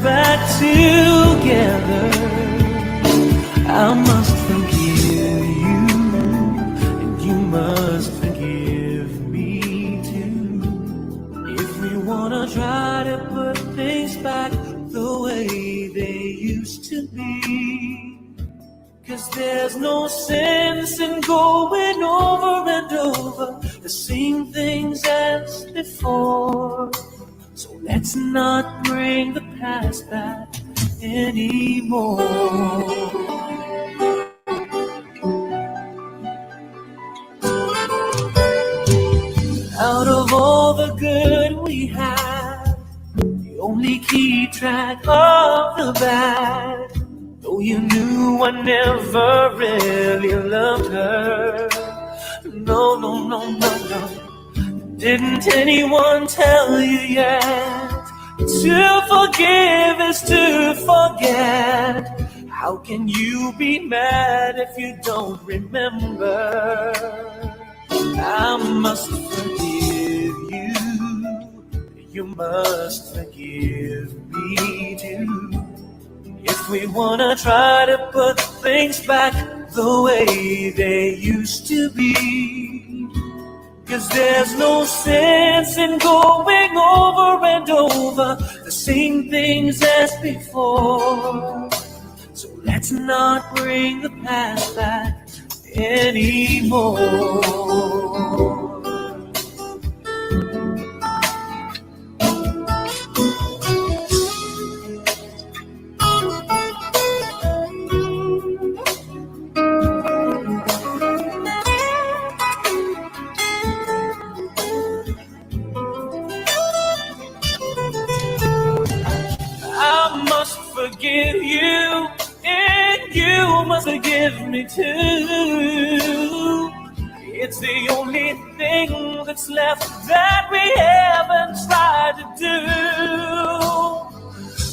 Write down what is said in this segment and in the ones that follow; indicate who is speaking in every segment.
Speaker 1: Back together. I must forgive you, and you must forgive me too. If we wanna try to put things back the way they used to be. 'Cause there's no sense in going over and over the same things as before. So let's not bring the past back anymore. Out of all the good we had, you only keep track of the bad. Though you knew I never really loved her. No. Didn't anyone tell you yet? To forgive is to forget. How can you be mad if you don't remember? I must forgive you. You must forgive me too. If we wanna try to put things back the way they used to be. 'Cause there's no sense in going over and over the same things as before. So let's not bring the past back anymore. I must forgive you, and you must forgive me too. It's the only thing that's left that we haven't tried to do.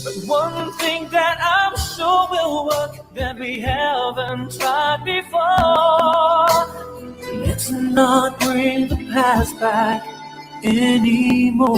Speaker 1: But one thing that I'm sure will work that we haven't tried before. Let's not bring the past back anymore.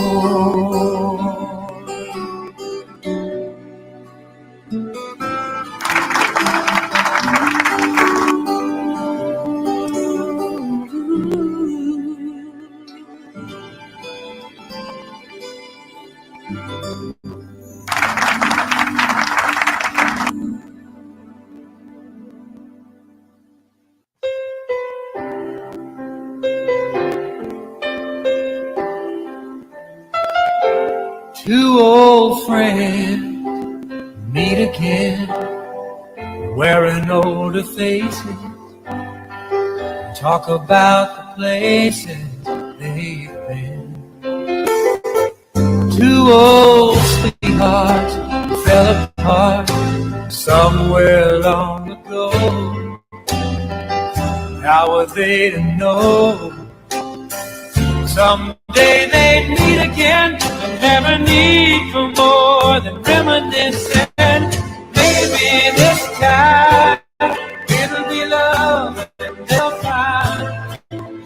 Speaker 1: Two old friends meet again, wearing older faces, talk about the places they've been. Two old sweethearts fell apart somewhere long ago. How were they to know? Someday they'd meet again and never need for more than reminiscing. Maybe this time it'll be love that they'll find.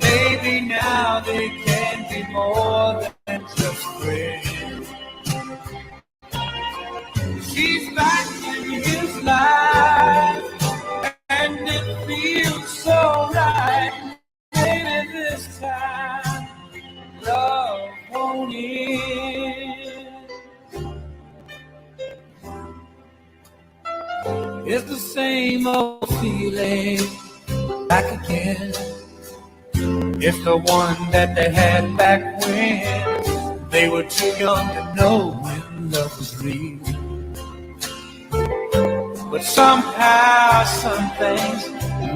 Speaker 1: Maybe now they can be more than just friends. She's back in his life, and it feels so right. Maybe this time love won't end. It's the same old feeling back again. It's the one that they had back when they were too young to know when love was real. But somehow some things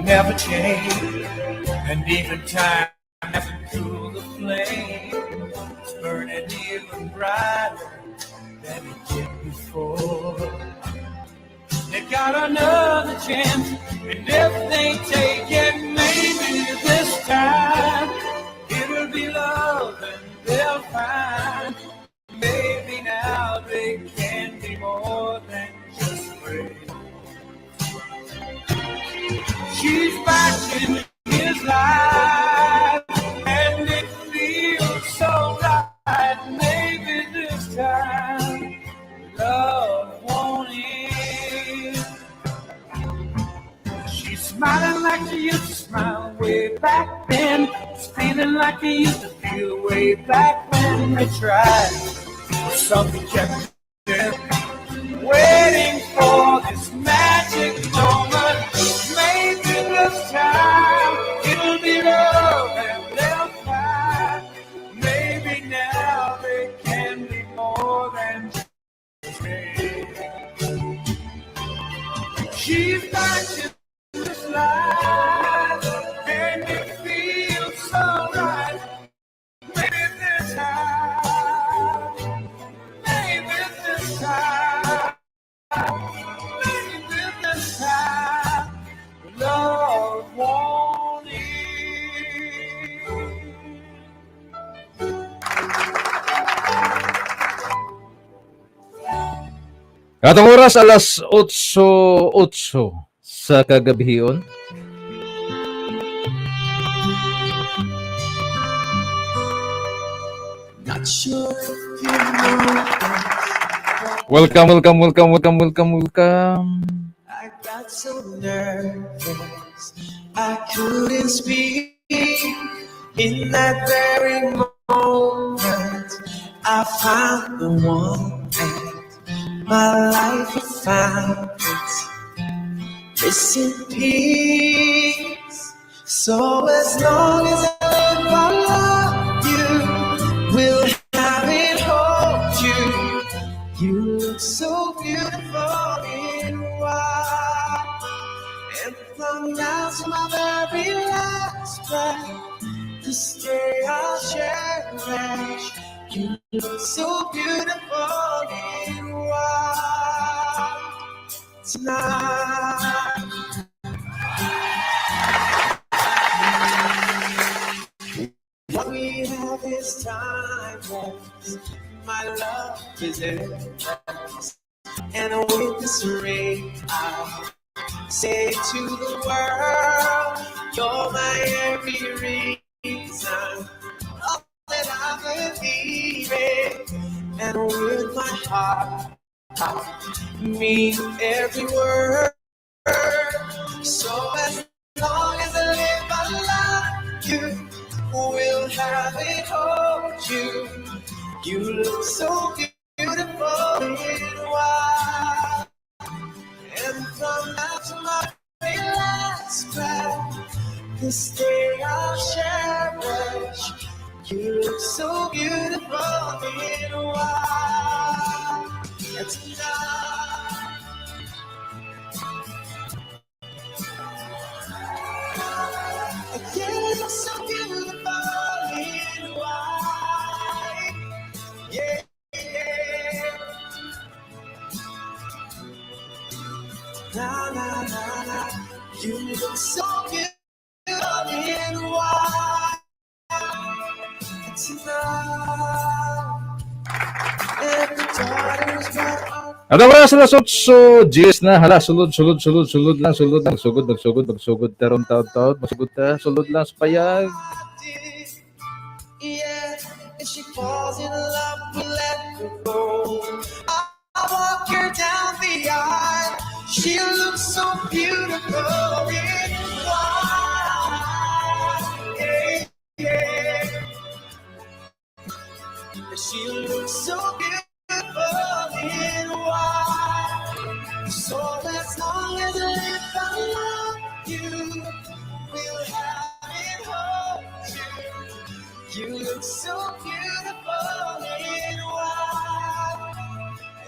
Speaker 1: never change, and even time hasn't cooled the flame. It's burning even brighter than it did before. They got another chance, and if they take it, maybe this time it'll be love and they'll find. Maybe now they can be more than just friends. She's back in his life, and it feels so right. Maybe this time love Like you used to feel way back when we tried. Something kept them waiting for this magic moment. Maybe this time it'll be love and they'll find. Maybe now they can be more than just friends. She's got this life, and it feels so right. Maybe this time, maybe this time, maybe this time, love won't end.
Speaker 2: Atong oras alas 8:08 sa kagabihion.
Speaker 1: Not sure if you know this.
Speaker 2: Welcome, welcome, welcome, welcome, welcome, welcome.
Speaker 1: I got so nervous I couldn't speak. In that very moment, I found the one, and my life had found its missing piece. So as long as I live, I love you. Will have it hold you. You look so beautiful in white. And from now to my very last breath, this day I'll cherish. You look so beautiful in white tonight. What we have is timeless. My love is endless. And with this ring, I say to the world, you're my every reason. All that I believe in. And with my heart, I mean every word. So as long as I live, I love you. Will have it hold you. You look so beautiful in white. And from now to my very last breath, this day I'll cherish. You look so beautiful in white. And tonight, you look so beautiful in white. Yeah, yeah. Na, na, na, na. You look so beautiful in white tonight. And the daughters got our
Speaker 2: Atong oras alas 8:10 na. Hala, sulod, sulod, sulod, sulod lang, sulod lang. Sugod, magsugod, magsugod. Taron, taon, taon. Magsugod ta. Sulod lang sa payag.
Speaker 1: Yeah, if she falls in love, we'll let her go. I walk her down the aisle. She looks so beautiful in white. Yeah, yeah. She looks so beautiful in white. So as long as I live, I love you. We'll have it hold you. You look so beautiful in white.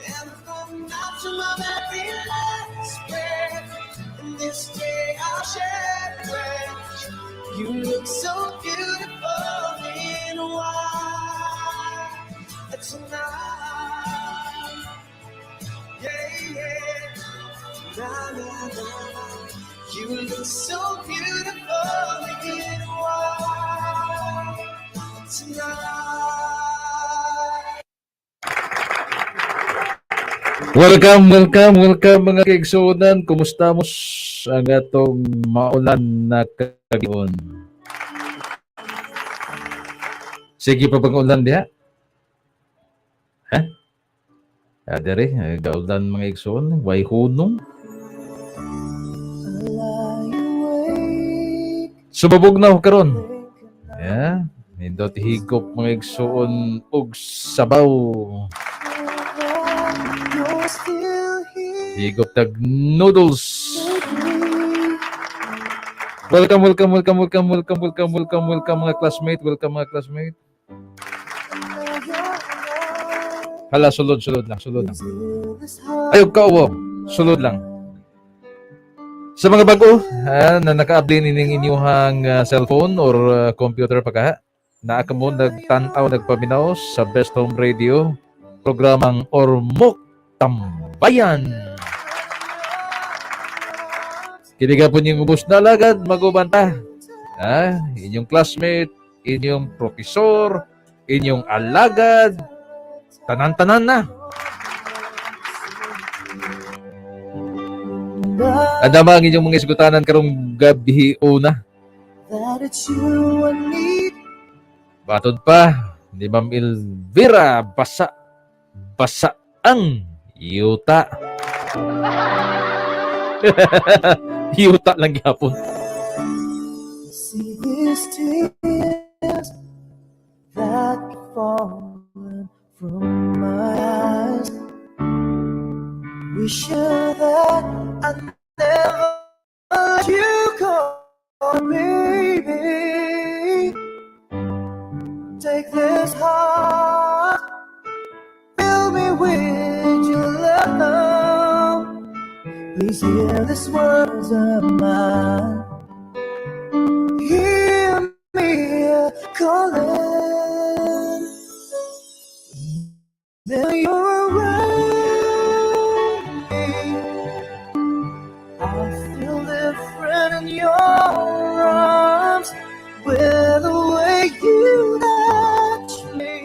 Speaker 1: And from now to my very last breath, and this day I'll cherish. You look so beautiful in white tonight. Yeah, yeah. Na, na, na, na. You look so beautiful in white tonight.
Speaker 2: Welcome, welcome, welcome mga kaigsuonan. Kumusta mo ang atong maulan na kagabion? Sige pa bang ulan diha? Ha? Ah, dere, gaulan mga igsoon, way hunong. Sumabog na ako karon. Yeah. Nindot higop, mga igsuon, og sabaw.
Speaker 1: You're still here
Speaker 2: Higop tag noodles.
Speaker 1: With me.
Speaker 2: Welcome, welcome, welcome, welcome, welcome, welcome, welcome, welcome, mga classmate, welcome, mga classmate.
Speaker 1: Now your love
Speaker 2: Hala, sulod, sulod lang, sulod lang.
Speaker 1: is in this heart.
Speaker 2: Ayaw ka, sulod lang. Sa mga bago ha, na naka-abli nining inyong cellphone or computer pa kaha, naa ka mo nagtan-aw, nagpaminaw sa Best Home Radio, programang Ormoc Tambayan. Kini gihapon yung ubos na alagad, mag-uban ta. Ha? Inyong classmate, inyong profesor, inyong alagad, tanan-tanan na. Andama ang inyong mga isgutanan karong gabi una.
Speaker 1: That it's you I need.
Speaker 2: Batod pa ni Ma'am Elvira, basa basa ang yuta. Yuta lang gihapon.
Speaker 1: See these tears that keep falling from my eyes. Wishing that I never let you go, baby. Take this heart, fill me with your love. Please hear these words of mine. Hear me calling. Then you're around me. I feel different in your arms. With the way you touch me.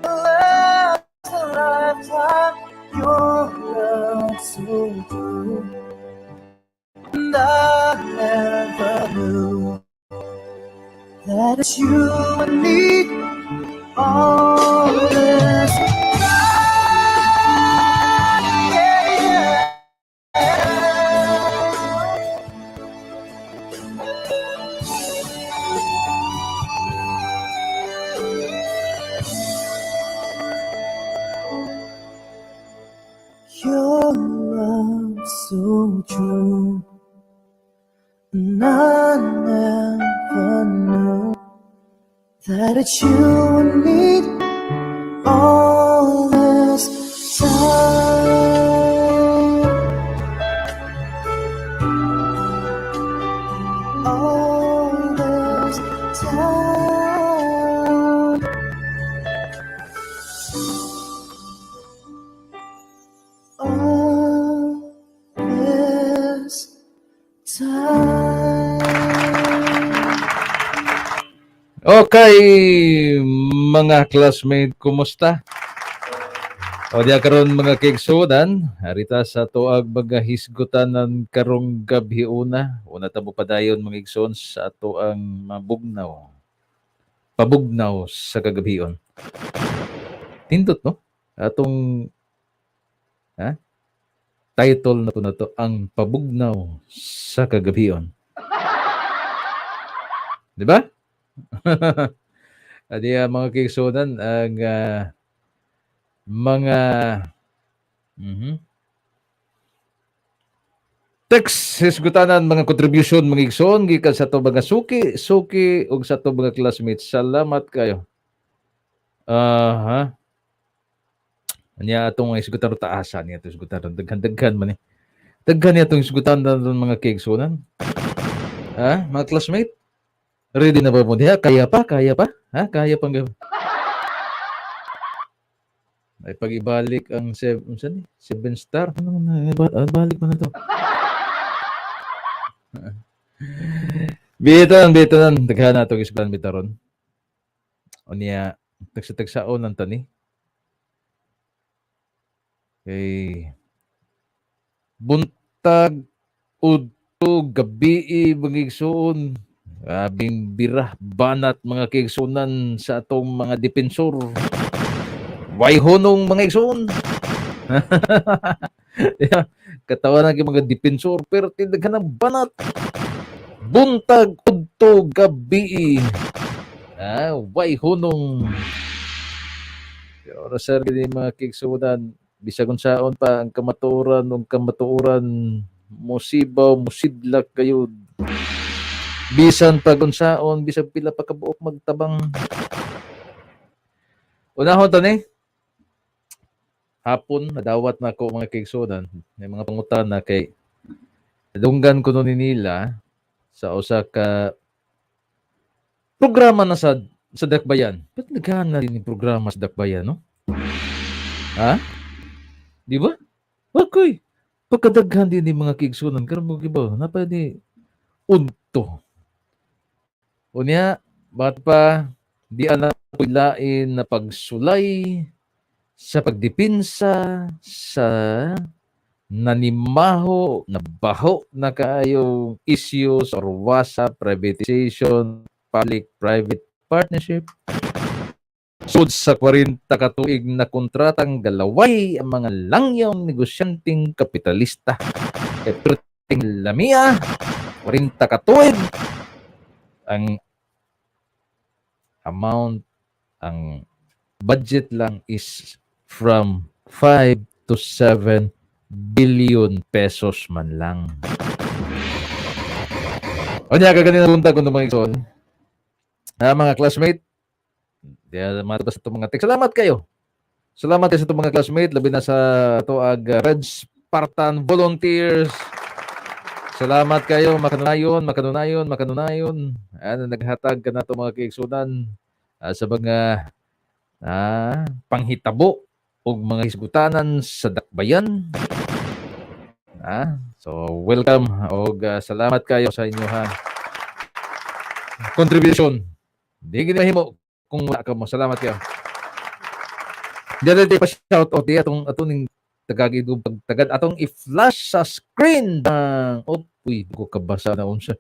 Speaker 1: Last a lifetime, your love so true. And I never knew that it's you I need all this time. Yeah. Your love so true, and I never knew that it's you I need all this time. All this time. All this time.
Speaker 2: Okay, mga classmate, kumusta? O diya karon, mga kaigsuonan, harita sa tuag mga hisgutanan karong gabi una. Una ta mo padayon, mga igsoon, sa ato ang mabugnaw. Pabugnaw sa kagabion. Tindot, no? Atong ha? Title na to, ang pabugnaw sa kagabion. Di ba? Adi mga kaigsuonan, ang mga text hisgutanan, mga contribution, mga igsoon, gikan sa ato mga suki, suki ug sa ato mga classmates. Salamat kayo. Aha. Anya atong mga hisgutan taasa niya atong hisgutan daghan-daghan man ni. Daghan niya atong hisgutan mga kaigsuonan. Ha, mga classmate? Ready na ba mo diha? Kaya pa? Kaya pa? Ha? Kaya pang gab- Ay pag-ibalik ang seven, unsa ni? Seven star. Ano na balik man na to? Bitan, bitan. Daghan na itong isgutan bitaron. Unya, tagsa-tagsaon lang tani. Kay buntag udto gabi, mga igsoon. Grabing birah banat, mga kaigsunan, sa atong mga depensor. Way hunong, mga igsoon. Yeah, katawan ng mga depensor pero tindagan ng banat. Buntag udto. Adto gabi. Ah, way hunong. Pero oras, sir, gini mga kaigsuonan, bisag unsaon pa ang kamatuoran ug kamatuoran, musibaw, musidlak kayo. Bisan pag unsaon, bisan pila pa kabuok magtabang. Unahon ta ni. Hapon, nadawat na ako, mga kaigsuonan. May mga pangutana kay nadunggan ko ni nila sa usa ka programa na sa Dakbayan. Ba't nagana din yung programa sa Dakbayan, no? Ha? Di ba? Okay. Pagkadaghan din ni mga kaigsuonan, karon mo giba, napa ni udto. Unya, ba't pa di ana lain na pagsulay sa pagdepinsa sa nanimaho, nabaho na kaayong issues or WASA privatization, public-private partnership. Sud sa 40 ka tuig na kontratang galaway ang mga langyaw negosyanteng kapitalista. Kay perting lamia, 40 ka tuig ang amount, ang budget lang is from 5 to 7 billion pesos man lang. O niya, kaganina buntag kung mga igsoon. Ha, mga classmate, di matapos itong mga text. Salamat kayo. Salamat kayo sa itong mga classmate, labi na sa tuag Red Spartan Volunteers. Salamat kayo, makanunayon, makanunayon, makanunayon. Ano, naghatag ka na ito, mga kaigsunan, sa mga panghitabo o mga hisgutanan sa Dakbayan. So welcome og salamat kayo sa inyo ha contribution. Di gid mahimo kung wala ka mo. Salamat kayo. Diyan pa shout out di atong atong ning tagagi pagtagad atong i-flash sa screen ang, oh, uy, ko kabasa na unsa.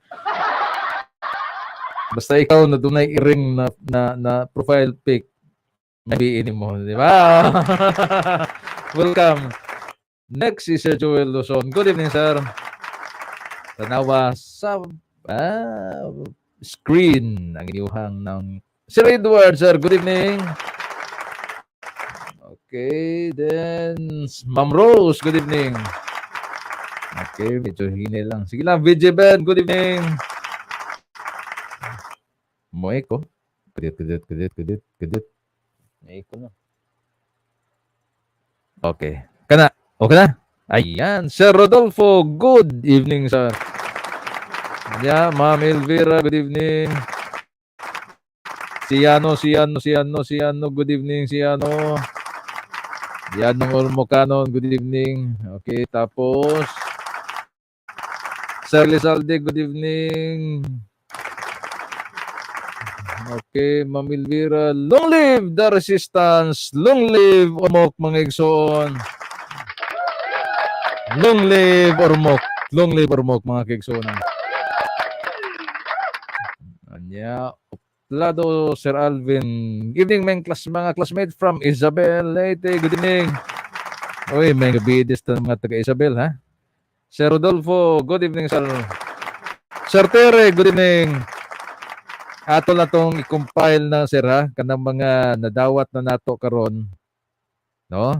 Speaker 2: Basta ikaw na dunay iring na profile pic, maybe ini mo, di ba? Welcome. Next is Sir Joel Luzon. Good evening, sir. Tanawa sa screen ang inyuhang ng Sir Edward, sir. Good evening. Okay, then Ma'am Rose, good evening. Okay, medyo hini lang. Sige lang, VJ Ben, good evening. Mo ko. Kudit, kudit, kudit, kudit, kudit. May ko na. Okay. Kana. Okay na? Ayan. Sir Rodolfo, good evening, sir. Yeah, Ma'am Elvira, good evening. Siano, Siano, Siano, Siano, good evening, Siano. Yan ng Ormocanon, good evening. Okay, tapos Sir Lizalde, good evening. Okay, Ma'am Elvira, long live the resistance, long live Ormoc, mga igsoon. Long live Ormoc, long live Ormoc, mga kaigsuonan. Anya, Plado, Sir Alvin. Evening, mga class, mga classmate from Isabel Leyte. Good evening. Uy, may gabidis na mga taga Isabel, ha? Sir Rodolfo, good evening, sir. Sir Tere, good evening. Ato na tong i-compile na, sir, ha, kanang mga nadawat na nato karon, no?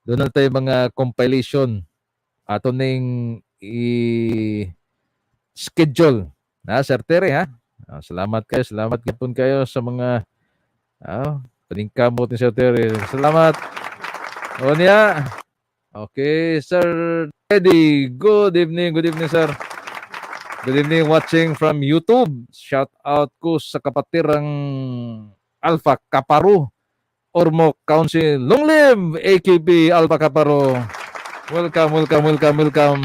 Speaker 2: Doon na tayo mga compilation. Ato ning i-schedule. Na, Sir Tere, ha? Ah, salamat kayo, salamat gipon kayo sa mga paningkamot ni Sir Terry. Salamat. O niya. Okay, Sir Teddy. Good evening, sir. Good evening, watching from YouTube. Shout out ko sa kapatirang Alpha Kaparo, Ormoc Council. Long live AKP Alpha Kaparo. Welcome, welcome, welcome, welcome.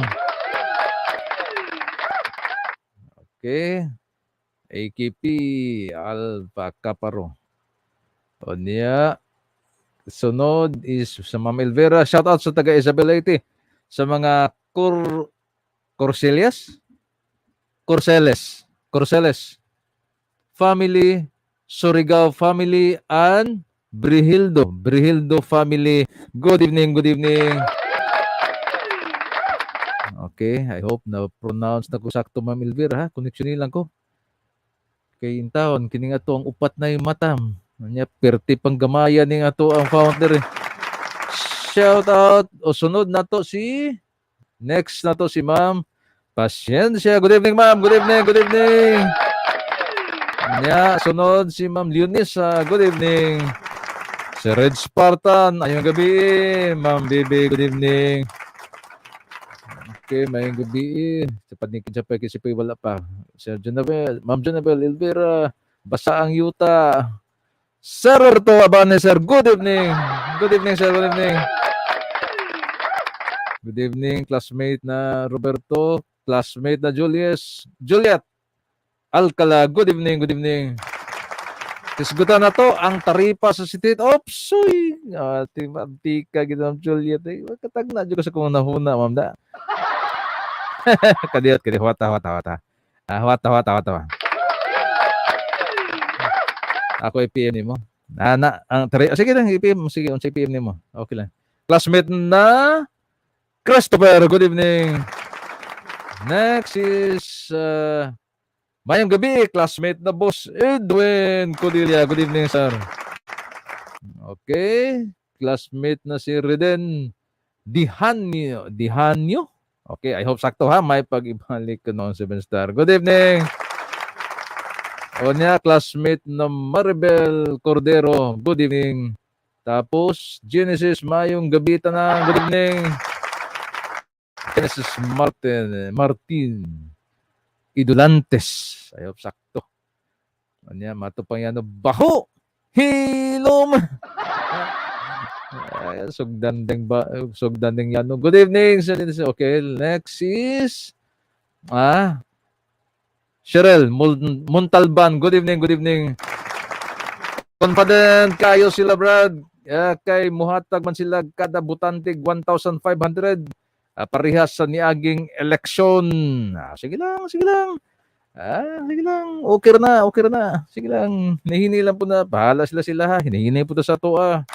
Speaker 2: Okay. AKP Alpha Kaparo. O niya. Sunod is sa Ma'am Elvira. Shout out sa taga Isabel Leyte. Sa mga Corselias? Corceles. Corceles. Family, Surigao family, and Brihildo. Brihildo family. Good evening, good evening. Okay, I hope na pronounce na ko sakto, Ma'am Elvira, ha. Connection lang ko. Kay intawon kini nga to ang upat na yung matam. Nya perti pang gamaya ning ato ang founder, eh. Shout out o sunod na to si next na to si Ma'am Pasensya. Good evening, ma'am. Good evening. Good evening. Nya sunod si Ma'am Leonisa. Good evening. Si Red Spartan. Ayong gabi. Ma'am Bibi, good evening. Okay, mayong gabi. Sa panikid sa pwede si wala pa. Sir Jonabel, Ma'am Jonabel Elvira, basa ang yuta. Sir Roberto Abane, sir. Good evening. Good evening, sir. Good evening. Good evening, classmate na Roberto, classmate na Julius, Juliet Alcala. Good evening, good evening. Hisgutan na to ang taripa sa City. Oops, uy. Ate, tika gid, Ma'am Juliet. Eh, katag na jud ko sa kung nahuna, ma'am da. Kadiyot, kadiyot. Wata, wata, wata. Ah, wata, wata, wata. Ako i-PM nimo. Ah, na, ang tari, sige lang, i-PM. Sige, unsa i-PM nimo. Okay lang. Classmate na Christopher, good evening. Next is mayong gabi, classmate na Boss Edwin Codilia. Good evening, sir. Okay. Classmate na si Reden Dihanyo. Dihanyo? Okay, I hope sakto ha. May pag-ibalik ko noon 7 star. Good evening. O niya, classmate na Maribel Cordero. Good evening. Tapos, Genesis, mayong gabi tanan. Good evening. Genesis Martin Idulantes. I hope sakto. Anya, mato pang yan. Baho! Hilom! Ay, sugdan ding ba, sugdan ding yan. Good evening, sir. Okay, next is Cheryl Montalban. Good evening, good evening. Confident kayo sila, Brad. Kay muhatag man sila kada botante 1,500, parehas sa niaging eleksyon. Ah, sige lang, sige lang. Ah, sige lang. Okay ra na, okay ra na. Sige lang. Nihini lang po na. Bahala sila sila ha. Hinihini po ta sa ato ah.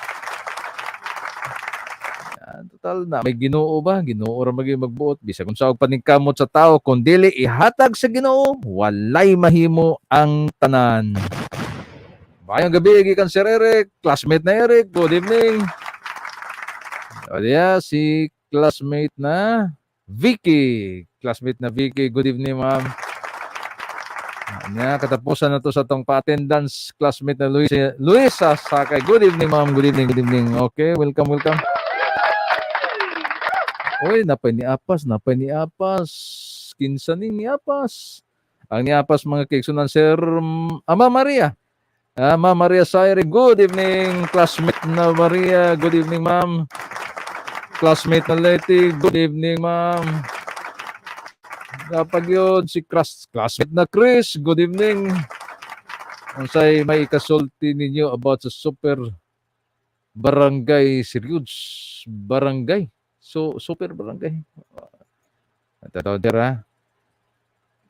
Speaker 2: Ah, total na may Ginoo ba? Ginoo ra maging magbuot bisag unsa og paningkamot sa tao kung dili ihatag sa Ginoo, walay mahimo ang tanan. Mayong gabi gikan Sir Eric, classmate na Eric, good evening. O diya, si classmate na Vicky. Classmate na Vicky, good evening, ma'am. Nya, katapusan na to sa tong pa-attendance, classmate na Luis, Luisa Sakay. Good evening, ma'am. Good evening, good evening. Okay, welcome, welcome. Uy, napay ni Apas, napay ni Apas. Kinsa ning ni Apas? Ang ni Apas, mga kaigsunan, Sir Ama Maria. Ama Maria Sayre, good evening. Classmate na Maria, good evening, ma'am. Classmate na Letty, good evening, ma'am. Kapag yun, si classmate na Chris, good evening. Unsay may ikasulti ninyo about sa super barangay Sirius barangay? So, super barangay. Ito, dira.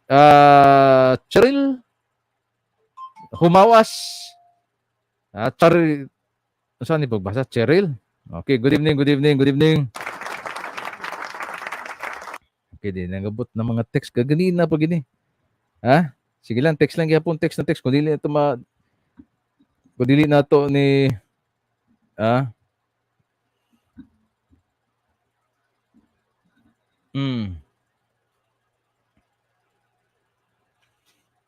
Speaker 2: Ah, Cheryl Humawas. Ah, Cheryl. Saan ni pagbasa? Cheryl. Okay, good evening, good evening, good evening. Okay, di nangabot na mga text kaganina pa gini. Ha? Sige lang, text lang gyapon, text na text. Kung dili na to ni ah.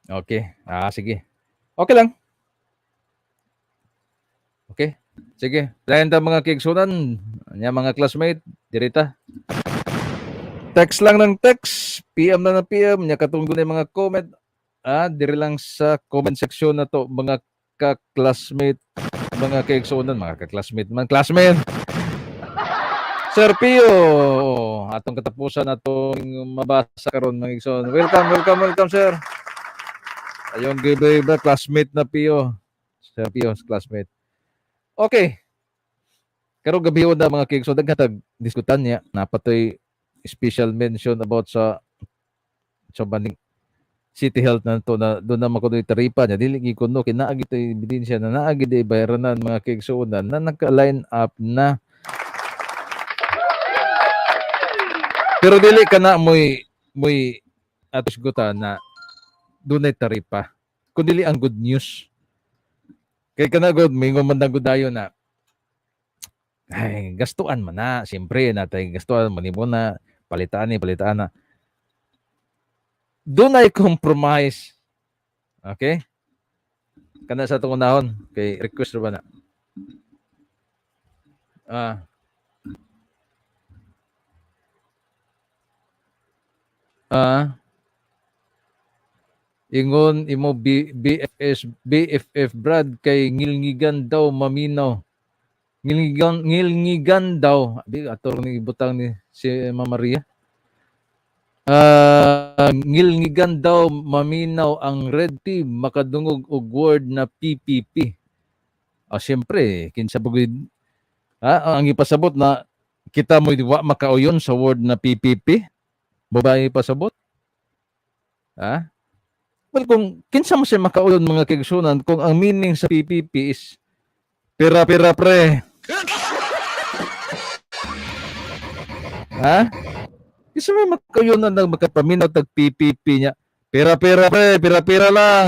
Speaker 2: Okay. Ah, sige. Okay lang. Okay. Sige. Dayon ta, mga kaigsunan, nya mga classmate, dirita. Text lang ng text, PM na ng PM, nya katong dunay mga comment, diri lang sa comment section na to, mga ka-classmate, mga kaigsunan, mga ka-classmate man, classmate. Sir Pio, atong katapusan atong mabasa karon, mga igsoon. Welcome, welcome, welcome, sir. Ayong gabi ba, classmate na Pio. Sir Pio, classmate. Okay. Karong gabi na, mga kaigsoon, daghan tag diskutan niya. Napatoy special mention about sa baning City Health na to na doon na makunoy taripa niya dili gi kuno kay naa gitoy ebidensya na naa gid bayranan, mga kaigsuonan, na naka-line up na, pero dili ka na moy atos guta na dunay taripa. Kung dili ang good news. Kay kana gud, mingon man na gud dayon na ay gastuan man na, siyempre natay gastuan man nimo na palitaan ni palitaan na. Dunay compromise. Okay? Kana sa atong unahon kay request ra ba na? Ah. Ah. Ingon imo BFS BFF Brad kay ngilngigan daw maminaw. Ngilngigan, ngilngigan daw. Di ato ni ibutang ni si Mama Maria. Ngilngigan daw maminaw ang red team makadungog og word na PPP. Ah, siyempre, kinsa pa gud ang ipasabot na kita mo wa makauyon sa word na PPP? Babae ipasabot? Ha? Well, kung kinsa mo siya makauyon, mga kaigsunan, kung ang meaning sa PPP is pera-pera pre. Ha? Kinsa mo makauyon na nang makapaminaw tag PPP niya? Pera-pera pre, pera-pera lang.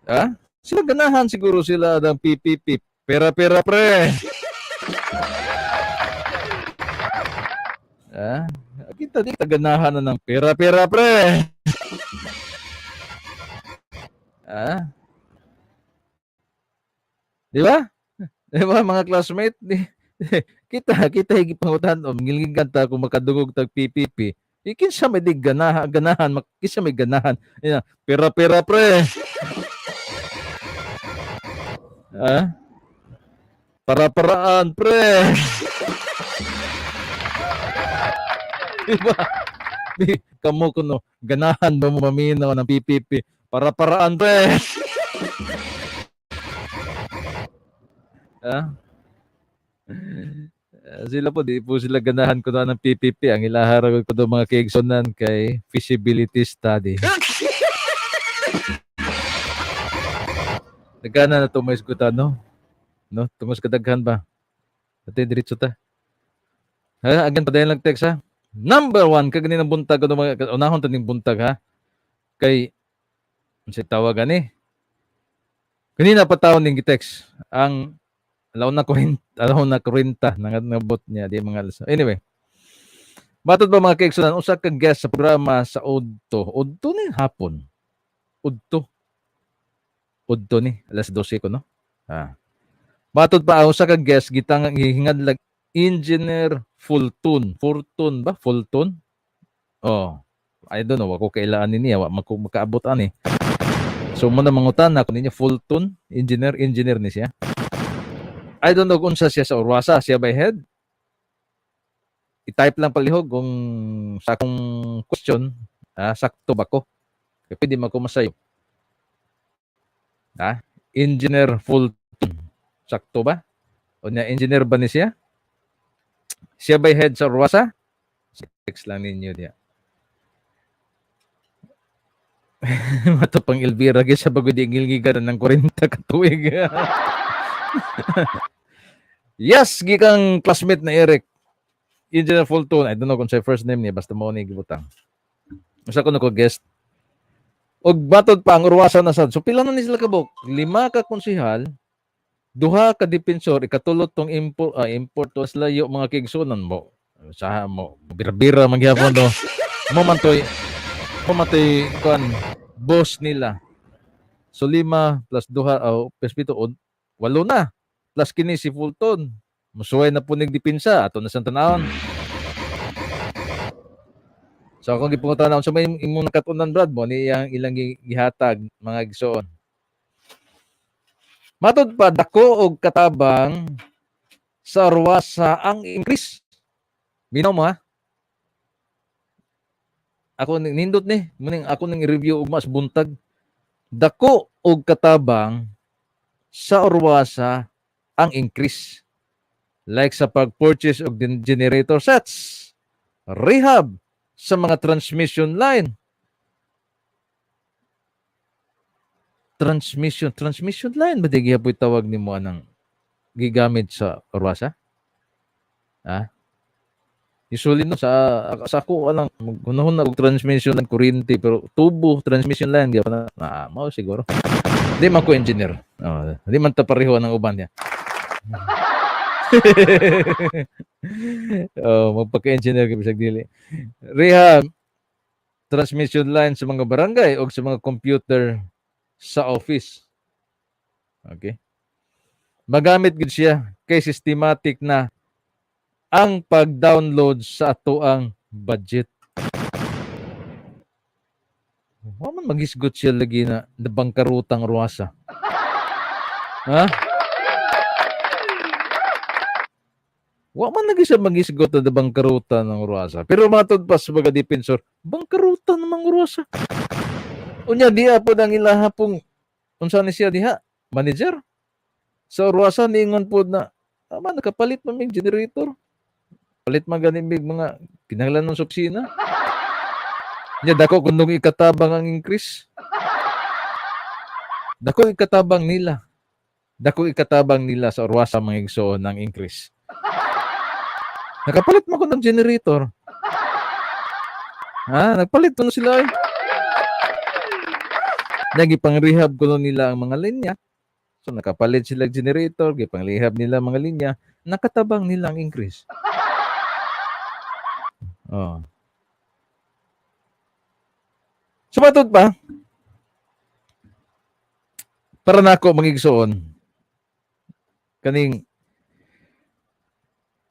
Speaker 2: Ha? Sila ganahan siguro sila ng PPP. Pera-pera pre. Ha? Kita di ganahan na ng pera-pera pre. Ha? Di ba? Di ba mga classmate? Kita kita higi pangutan o ngilngigan ta kung makadungog tag PPP. Kinsa may di ganahan, ganahan, kinsa may ganahan. Ina, pera-pera pre. Ha? Para-paraan pre. Diba? Di, kamo kuno ganahan ba mo maminaw ng PPP? Para-paraan pre. Ha? Sila po, di po sila ganahan kuno ng PPP. Ang ilahara ko do mga kaigsonan kay feasibility study. Nagana na ito may isgutan, no? No? Tungos kadaghan ba? Ate, diretso ta. Ha? Again, padayon lang text, ha? Number 1, kaganin ang buntag, ano, mga, unahon ta ning buntag, ha? Kay, ano siya tawag, ani? Kanina pa taon ning text ang alaw na 40, alaw na 40, nangabot niya, di mga alas. Anyway, matod ba mga kaigsunan, usa ka guest sa programa sa Udto. Udto ni hapon. Udto. Udto ni, alas 12 ko, no? Ah. Matod pa, usa ka guest, gitang gihingadlag Engineer Fulton. Fulton ba? Fulton? Oh. I don't know, wako kailaan ni niya, wa makaabot ani. So mo na mangutan ako ninyo, Fulton, engineer, engineer ni siya. I don't know kung unsa siya sa Orwasa, siya by head. I-type lang palihog kung sa akong question, sakto ba ko? Kaya pwede man ko masayo. Engineer Fulton. Sakto ba? O niya, engineer ba ni siya? Siya by head sa Orwasa? Text lang ninyo niya. Matapang Elvira, gyud sa bago di ngilngigan ng 40 ka tuig. Yes, gikang classmate na Eric. Engineer Fulton, I don't know kung sa first name niya, basta mo ni gibutang. Usa ko nako guest. Og batod pa ang Orwasa na sad. So pila na ni sila kabuk? 5 ka konsehal, 2 ka defensor, ikatulot tong import, import to layo mga kigsunan mo. Sa mo, bira-bira magyapon do. Mo man toy, mo man toy kuan boss nila. So 5 plus 2, oh, plus 7, oh, 8 na. Plus kini si Fulton. Musuway na po ning depensa ato na sa tanawon. So akong gipangutan sa may imong nakatunan Brad mo ni iyang ilang gihatag mga igsoon. Matod pa dako og katabang sa Orwasa ang increase. Minaw mo ha. Ako nindot ni, muning ako ning review og mas buntag. Dako og katabang sa Orwasa ang increase. Like sa pag-purchase og generator sets, rehab sa mga transmission line. Transmission line ba di gihapoy tawag nimo anang gigamit sa Orwasa? Ha? Usually, no, sa ako lang maghunahon na og transmission ng kuryente, pero tubo, transmission line gyud na, ah, mao siguro. Di man ko engineer. Oh, di man ta pareho ng uban niya. Oh, magpaka-engineer ka bisag dili. Rehab transmission line sa mga barangay o sa mga computer sa office. Okay. Magamit gid siya kay systematic na ang pag-download sa atoang budget. Wa man maghisgot siya lagi na nabangkarutang Rwasa. Ha? Wa man lagi siya maghisgot na nabangkaruta ng Rwasa. Pero matod pa sa mga defensor, bangkaruta namang Rwasa. Unya diha pod ang ilaha pong unsa ni siya diha? Manager. Sa Rwasa niingon pod na ama nakapalit man mig generator. Palit man gani mig mga kinahanglan sa opisina. Nya dako kunong ikatabang ang increase. Dako ikatabang nila. Dako ikatabang nila sa Orwasa, mga igsoon, ng increase. Nakapalit man ko ng generator. Ha, nagpalit ko na sila eh. Nagipang-rehab ko nila ang mga linya. So nakapalit sila generator, gipang-rehab nila ang mga linya, nakatabang nila ang increase. Oh. Sumatod pa, para nako, mga igsoon, kaning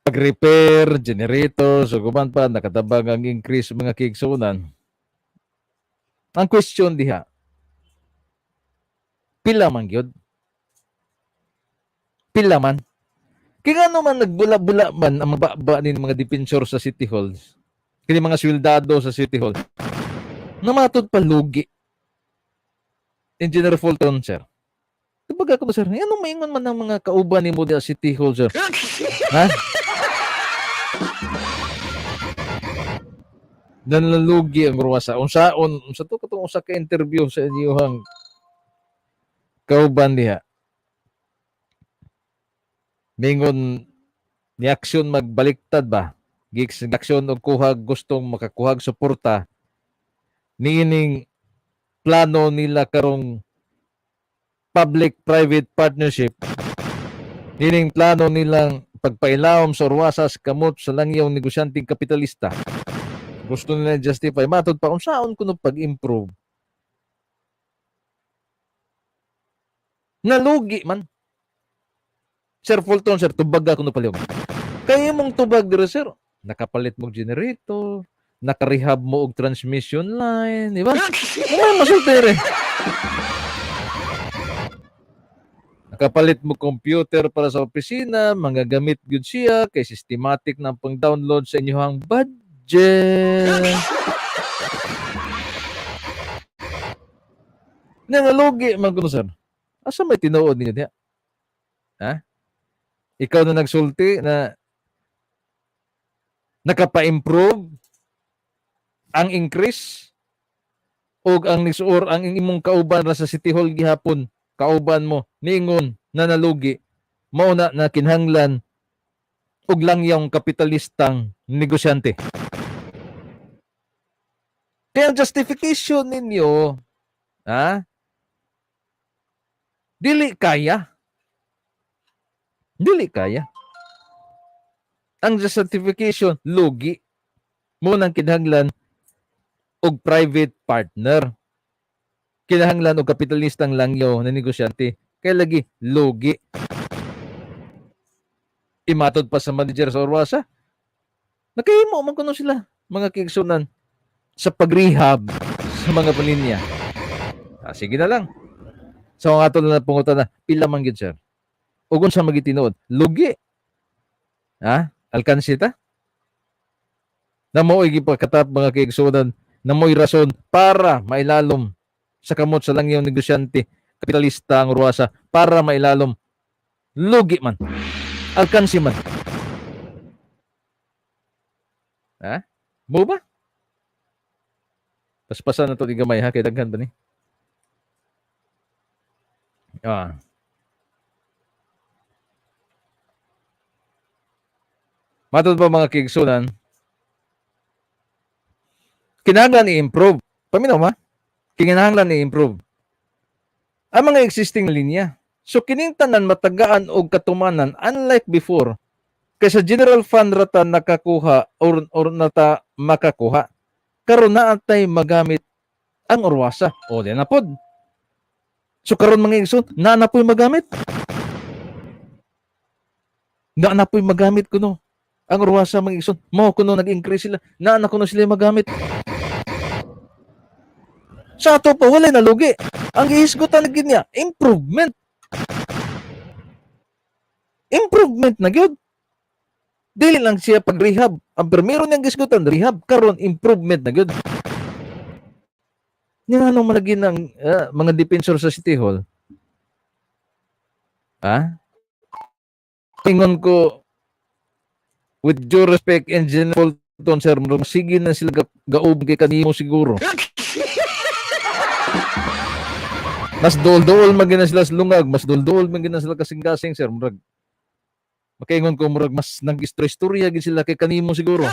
Speaker 2: pag-repair, generator, so guman pa, nakatabang ang increase, mga kaigsuonan. Ang question diha, pila man gyud? Pila man? Kaya nga man nagbula-bula man ang mababa ni mga defensor sa City Halls, kini mga sweldado sa City Hall, namatod pa lugi. Engineer Fulton, sir. Kumbaga ko, sir, ano maingon man ang mga kauban nimo diha sa City Hall, sir? Ha? Nanlalugi ang Rwasa. Unsaon, unsa to katong usa ka interview sa inyong kauban diha. Mingon ni aksyon magbaliktad ba? Gigs aksyon og kuhag gustong makakuhag suporta niining plano nila karong public-private partnership, niining plano nilang pagpailawom sa Orwasas kamot sa langyaw negosyanteng kapitalista. Gusto nila justify. Matod pa, unsaon kuno pag-improve? Nalugi man. Sir Fulton, sir, tubaga kuno palihog. Kaya mong tubag dira, sir. Nakapalit mo generator, nakarehab mo og transmission line, di ba? Ano masulti rin? Nakapalit mo computer para sa opisina, mga gamit gyud siya, kay systematic na pang-download sa inyong budget. Nangalugi man kuno, sir. Asa may tinuod ninyo diha? Ha? Ikaw na nagsulti na nakapa-improve ang increase og ang nisuor ang imong kauban ra sa City Hall gihapon, kauban mo niingon na nalugi, mao na na kinahanglan og langyong kapitalistang negosyante. Kaya ang justification ninyo, ha? Dili kaya. Dili kaya. Ang justification, lugi. Mo nang kinahanglan og private partner. Kinahanglan og kapitalistang langyaw na negosyante. Kaya lagi, lugi. Imatod pa sa manager sa Orwasa. Nakahimo man kuno sila, mga kaigsunan, sa pag-rehab sa mga palinya. Ah, sige na lang. So ang ato na pangutan na, pila man gyud, sir? Ug unsa man gyud tinuod? Lugi. Ha? Alkansi ta? Na mo'y gipakatap, mga kaigsunan, na mo'y rason para mailalom sa kamot sa langyaw negosyante, kapitalista ang Orwasa, para mailalom, lugi man. Alkansi man. Ha? Mo ba? Paspasan na to di gamay ha, kay daghan ba ni? Ah. Matod pa, mga kaigsunan, Kinahanglan i-improve. Paminaw ma? Kinahanglan i-improve ang mga existing linya. So kining tanan matagaan og katumanan, unlike before kaysa general fund rata nakakuha or nata makakuha. Karon naa tay magamit ang Orwasa. O di na pod. So karon, mga igsoon, naa na po'y magamit. Naa na po'y magamit kuno ang Orwasa, mga igsoon. Mao kuno nag-increase sila. Naa na kuno sila magamit. Sa ato pa, walay nalugi. Ang gihisgutan na gid niya, improvement. Improvement na gyud. Dili lang siya pag-rehab. Ang primero niyang gisgutan, rehab. Karon, improvement na gyud. Nga nganong malagi ng mga defensor sa City Hall? Ha? Ingon ko, with due respect, Engineer Fulton, sir, sige na sila gaub kay kanimo siguro. Mas dool-dool man gina sila sa lungag, mas dool-dool man gina sila kasing-kasing, sir. Murag, makaingon ko, murag mas nag-istorya gid sila kay kanimo siguro.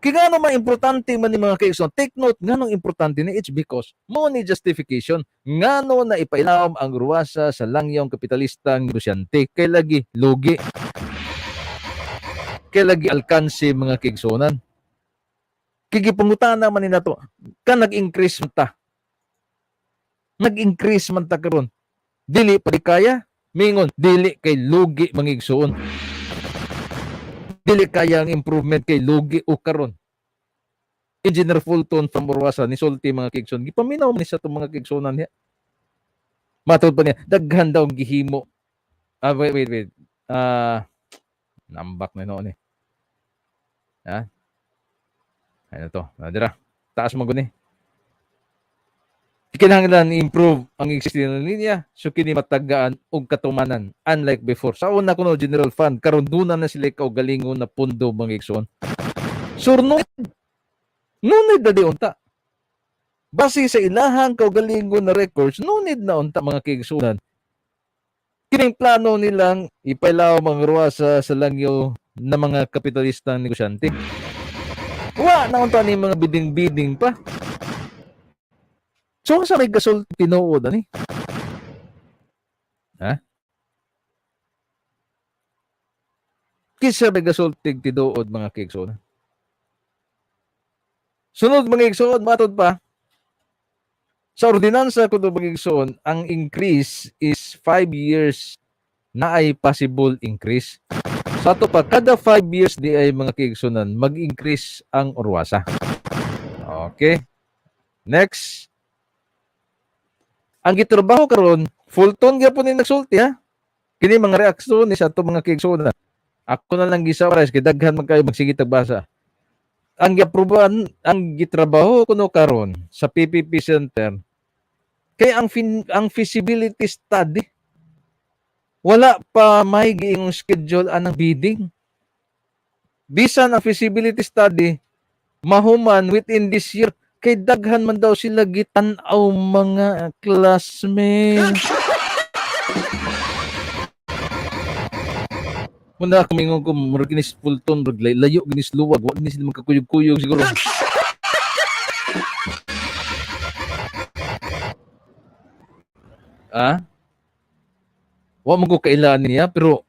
Speaker 2: Kaya ngano man importante man ni, mga kaigsoon, take note, nganong importante ni, it's because mo ni justification ngano na ipailawom ang Orwasa sa langyong kapitalistang negosyante, kay lagi lugi. Kay lagi alkanse, mga kaigsuonan. Kay gipangutana man ni nato, kan nag-increase man ta. Nag-increase man ta karon. Dili pa di kaya? Mingon, dili kay lugi, mga igsuon. Dili kaya ang improvement kay lugi o karon. Engineer Fulton from Orwasa ni sulti, mga kaigsoon. Gipaminaw man ni sa itong mga kaigsuonan niya. Matod pa niya, daghan daw ang gihimo. Ah, wait, wait, wait. Ah, nambak na noon eh. Ha? Ano to? Ah, dira. Taas mo guni. Kinahanglan improve ang existing na linya so kini matagaan og katumanan unlike before. Sa una kuno general fund, karon duna na sila kaugalingon na pundo, mga igsoon. So no need na di unta. Base sa ilahang kaugalingon na records, no need na unta, mga kaigsuonan. Kining plano nilang ipailaw mga Orwasa sa langyo na mga kapitalistang negosyante. Wa na unta ni mga bidding-bidding pa. So sa may gasol tinuod ani? Ha? Kinsa may gasultig tinuod, mga kaigsoon? Sunod, mga igsoon, matod pa. Sa ordinansa kuno, mga igsoon, ang increase is 5 years na ay possible increase. Sa ato pa, kada 5 years di ay, mga kaigsunan, mag-increase ang Orwasa. Okay. Next. Ang gitrabaho karon, Fulton gyapon ni nagsulti ha. Kini mga reaksyon ni sa ato, mga kaigsunan. Ako na lang gisummarize kay daghan man kayo, magsige tag basa. Ang giaproban, ang gitrabaho kuno karon sa PPP Center kay ang feasibility study, wala pa may giingong schedule anang bidding. Bisan ang feasibility study mahuman within this year kay daghan man daw sila gitan-aw, mga classmates. Muna kumingon ko, murag kinis Fulton, murag layo ginis luwag, wa gini sila magkakuyog-kuyog siguro. Ah? Wa man ko kailan niya, pero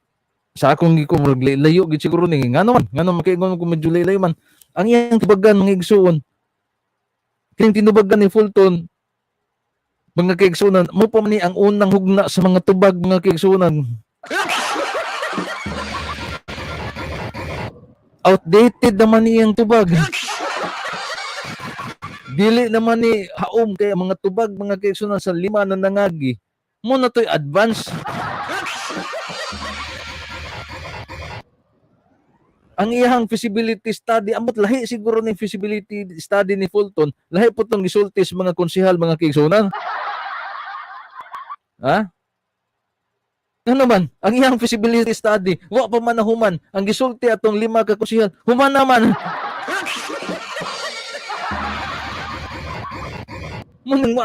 Speaker 2: sa akong giko murag layo gid siguro ni, ngano man ngano makaingon ko medyo layo man ang iyang tubagan, mga igsuon. Kining tinubagan ni Fulton, mga kaigsuonan, mo pa man ni ang unang hugna sa mga tubag, mga kaigsuonan. Outdated naman iyang tubag, dili naman ni haom kay ang mga tubag, mga kaigsuonan, sa lima na nangagi mo na to'y advance. Ang iyang feasibility study, amot lahi siguro ni feasibility study ni Fulton, lahi po tong gisulti sa mga konsehal, mga kaigsuonan. Ha? Ano man, ang iyang feasibility study, wa pa man nahuman. Ang gisulti atong lima ka konsehal, human naman. Munang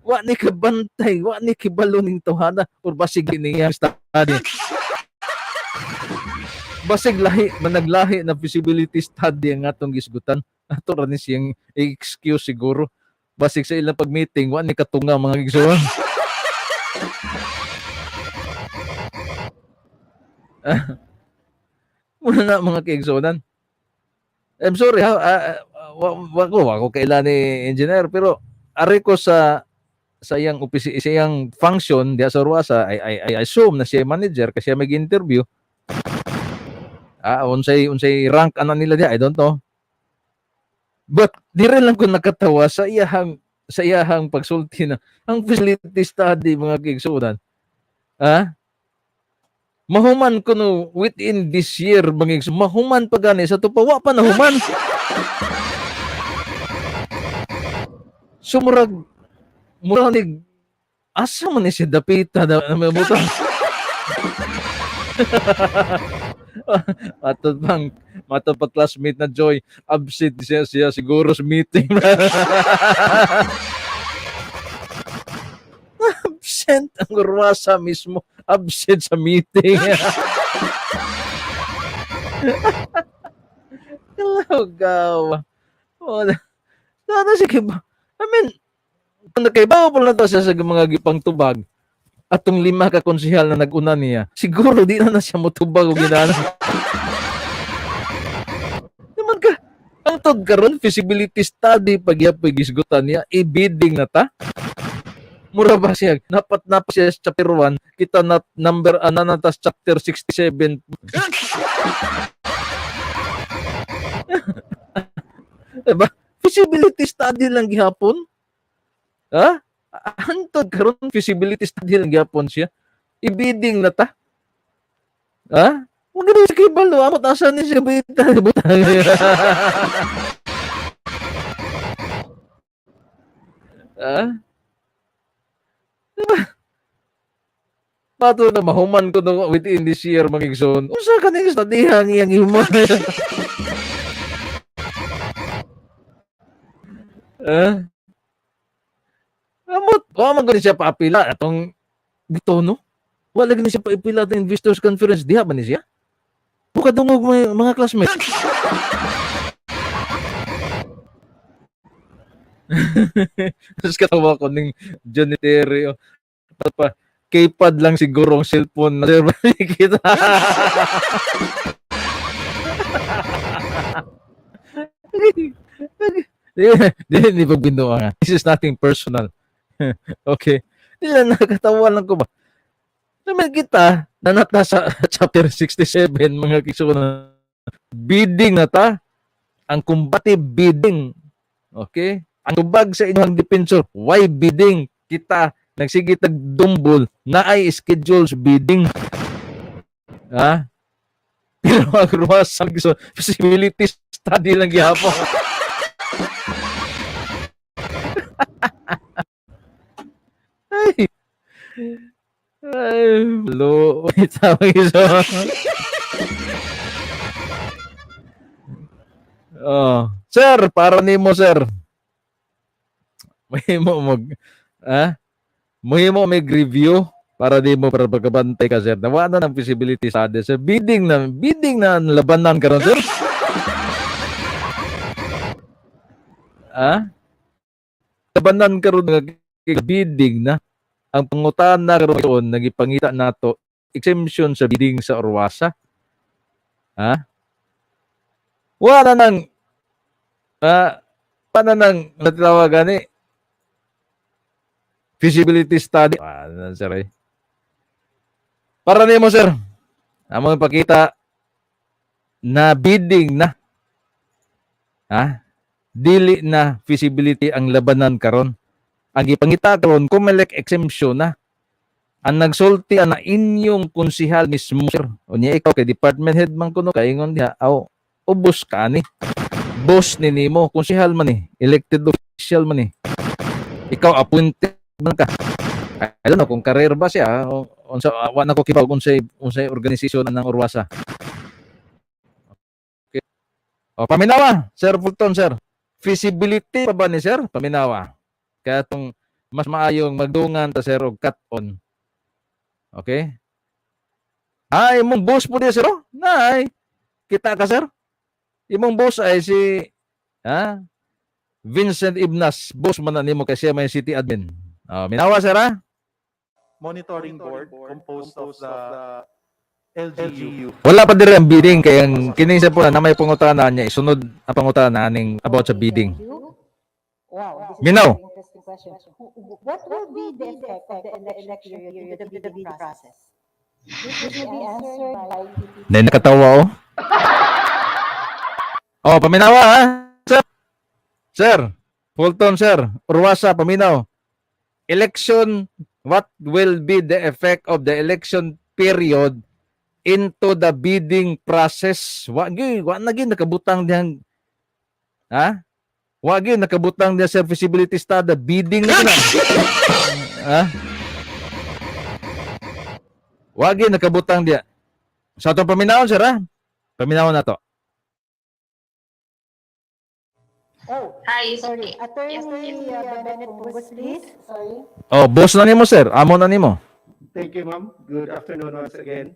Speaker 2: wa ni kabantay, wa ni kibalo ning tawhana or basig ni iyang study. Basig lahi, managlahi na feasibility study ang atong gisgutan. Ato ra ni siyang excuse siguro. Basig sa ilang pag-meeting, wa ni katunga, mga igsoon. Muna na, mga kaigsuonan. I'm sorry ha, wa ko kaila ni engineer, pero ari ko sa iyang opisi, sa iyang function diha sa Rwasa, I assume na siya manager kasi siya mag-interview. Unsay rank ana nila diha, I don't know. But dire lang ko nakatawa sa iyahang pagsulti na ang feasibility study, mga kaigsuonan. Ah? Mahuman kuno within this year, mga igsoon. Mahuman pa gani sa tupa, wa pa nahuman. So murag ni asa man ni siya dapita na may butang. Matod bang matod pa, classmate na Joy, absent siya siguro sa meeting. Absent ang Rwasa mismo, absent sa meeting. Hello, gawa. Wala. Sana sige ba? I mean, kung nakaibaw pa lang to siya sa mga gipang tubag, atong lima ka konsehal na nag-una niya, siguro di na na siya motubag og ginana. Naman ka, ang tod karon feasibility study pagyapoy gisgutan niya, i-bidding na ta. Mura ba siya? Napat na pa siya sa chapter 1, kita na number ana na ta sa chapter 67. Diba? Feasibility study lang gihapon. Ha? Hantod karon feasibility study lang gihapon siya. I-bidding na ta. Ha? Wag gani sa kibalo, amot asa ni siya bita. Butang. Ha? Diba? Pato na mahuman ko no within this year, mga igsoon. Unsa ka ning studyhan iyang himo? Ha? Amot, wa man gani siya paapila atong gitono. Wala gani siya paapila atong investors conference, diha ba ni siya? Buka dungog may mga classmates. Tapos katawa ko ning Johnny Terry. Oh. Pa, keypad lang siguro ang cellphone na kita. Di pagbinduan nga. This is nothing personal. Okay. Di lang, nakatawa lang ko ba? Naman kita, nanata sa chapter 67, mga kisuna. Bidding na ta. Ang combative bidding. Okay? Ang tubag sa inyong defensor, why bidding? Kita, nagsige tagdumbol, na ay schedules bidding. Ha? Pero ang ruwasang so, feasibility study lang gihapon. Ay. Ay, lo. Tawag iso. Oh, sir, para nimo, sir. Mahimo mag ha? Mahimo may review para di mo para pagkabantay ka, sir. Nawa na ng feasibility study, sir. Bidding na ang labanan karon, sir. Ha? Labanan karon nga bidding na. Ang pangutana karon nagipangita nato exemption sa bidding sa Orwasa. Ha? Wala nang paano nang natawag gani? Feasibility study. Ah, sir eh. Para nimo, sir. Amo ipakita na bidding na. Ha? Dili na feasibility ang labanan karon. Ang gipangita karon COMELEC exemption na. Ang nagsulti ana inyong konsihal mismo, sir. Unya ikaw kay department head man kuno kaingon diha, aw ubos ka ni. Boss ni nimo, konsihal man ni, elected official man ni. Ikaw appointed man ka. I don't know kung career ba siya o unsa, wa na ko kibaw kung unsay organisasyon ng Orwasa. Okay. O paminawa, Sir Fulton, sir. Feasibility pa ba ni sir? Paminawa. Kaya tong mas maayong magdungan ta, sir, og cut on. Okay? Ay, mong boss po niya, sir. Oh? Nay. Kita ka, sir? Imong boss ay si, ha? Vincent Ibnas, boss man na nimo kay siya may city admin. Oh, minawa, sir, ha?
Speaker 3: Monitoring board composed of the LGU.
Speaker 2: Wala pa diri ang bidding kay ang kining sa puna na may pangutana niya, isunod ang pangutana aning about sa
Speaker 4: Okay,
Speaker 2: bidding.
Speaker 4: thank you. Wow, this is
Speaker 2: Minaw.
Speaker 4: a very interesting question. What will be the effect of the election period to the bidding process? This will be answered by PPP.
Speaker 2: Nay nakatawa, oh. Oh, paminawa, ha? Sir. Sir, Fulton, sir, Urwasa, paminaw. Election, what will be the effect of the election period into the bidding process? Wa gyud, wa na gyud nakabutang diyang, ha? Wa gyud nakabutang diya sa feasibility study, bidding na na. Ha? Wa gyud nakabutang diya. Sa atong paminawon, sir, ha? Paminawon na to.
Speaker 4: Oh,
Speaker 5: Hi,
Speaker 4: sorry.
Speaker 5: sorry.
Speaker 4: Attorney
Speaker 5: Yes,
Speaker 4: Bennett Pugos, please. Sorry.
Speaker 2: Oh, boss na nimo, sir. Amo na nimo.
Speaker 3: Thank you, ma'am. Good afternoon once again.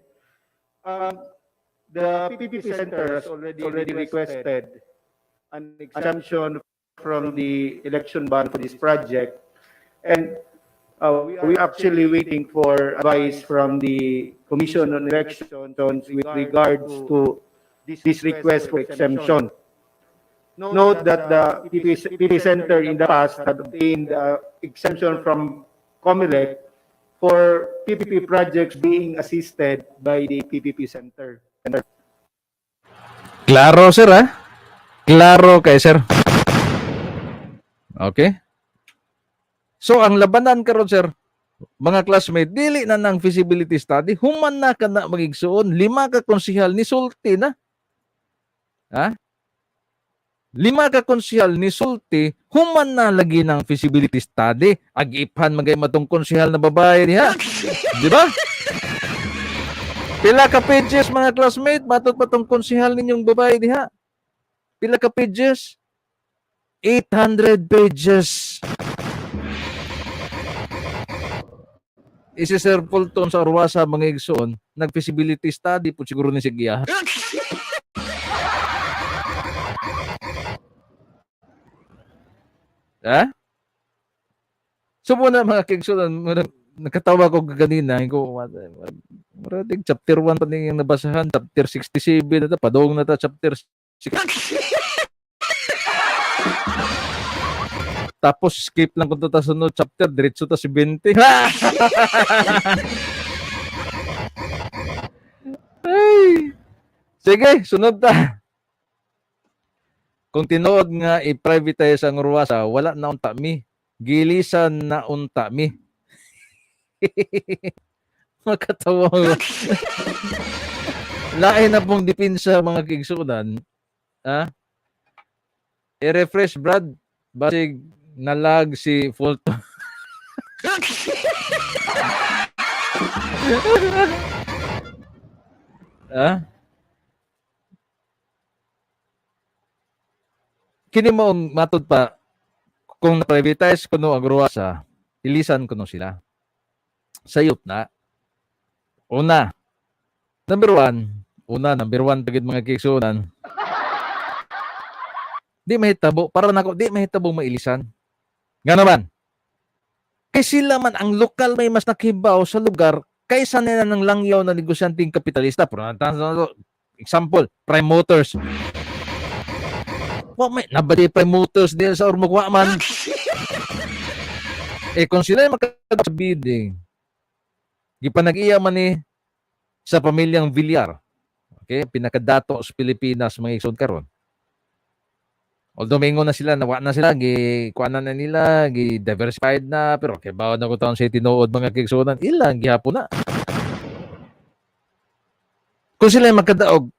Speaker 3: The PPP Center has already requested an exemption from the election ban for this project. And we are actually waiting for advice from the Commission on Elections with regards to this request for exemption. Note that the PPP Center in the past had obtained exemption from COMELEC for PPP projects being assisted by the PPP Center.
Speaker 2: Klaro, sir, ha? Klaro kay sir. Okay? So, ang labanan karon, sir, mga classmate, dili na ng feasibility study, human na ka na magigsuon, 5 ka konsihal ni sulti na. Ha? 5 ka konsihal ni sulti, human na lagi ng feasibility study. Ag-iphan magay matong konsihal na babae diha. Di ba? Pila ka pages, mga classmate, matod pa tong konsihal ninyong babae diha. Pila ka pages? 800 pages. Isi Sir Fulton sa Orwasa, mga igsoon, nag-feasibility study po siguro ni si Gia. Ha? So muna, mga kigsoon, muna, nakatawa ko kanina, ko, marating chapter 1 pa niyang nabasahan, chapter 67 na ta, padong na ta, chapter 6. Tapos skip lang kung ta sunod chapter, diretso ta 70. Ay. Sige, sunod ta. Kung tinuod nga i-privatize ang Urwasa, wala na unta mi. Gilisan na unta mi. Makatawa. Lain na pong dipinsa, mga kigsunan. Ha? I-refresh, Brad. Basig nalag si Fulton. Ha? Kini mo ang matod pa, kung na-privatize kuno ang Ruasa, ilisan kuno sila. Sayop na. Una. Number one. Una, number one tagid, mga kigsunan. Di mahitabo. Para nako, di mahitabo mailisan. Nga naman. Kay sila man ang lokal may mas nakibaw sa lugar kaysa nila ng langyaw na negosyanteng kapitalista. Pero example, Prime Motors. Wa may nabali Prime Motors din sa Ormoc, wa man. Eh kung sila yung makagawa sa bidding, gipanag-iya man ni sa pamilyang Villar. Okay, pinakadato sa Pilipinas, mga igsoon, karon. Although maingon na sila, nawa na sila, gi kuan na nila, gi diversified na, pero kay bawon na ko taon sa tinuod, mga kigsuonan, ilang gihapon na. Kung sila yung makadaog,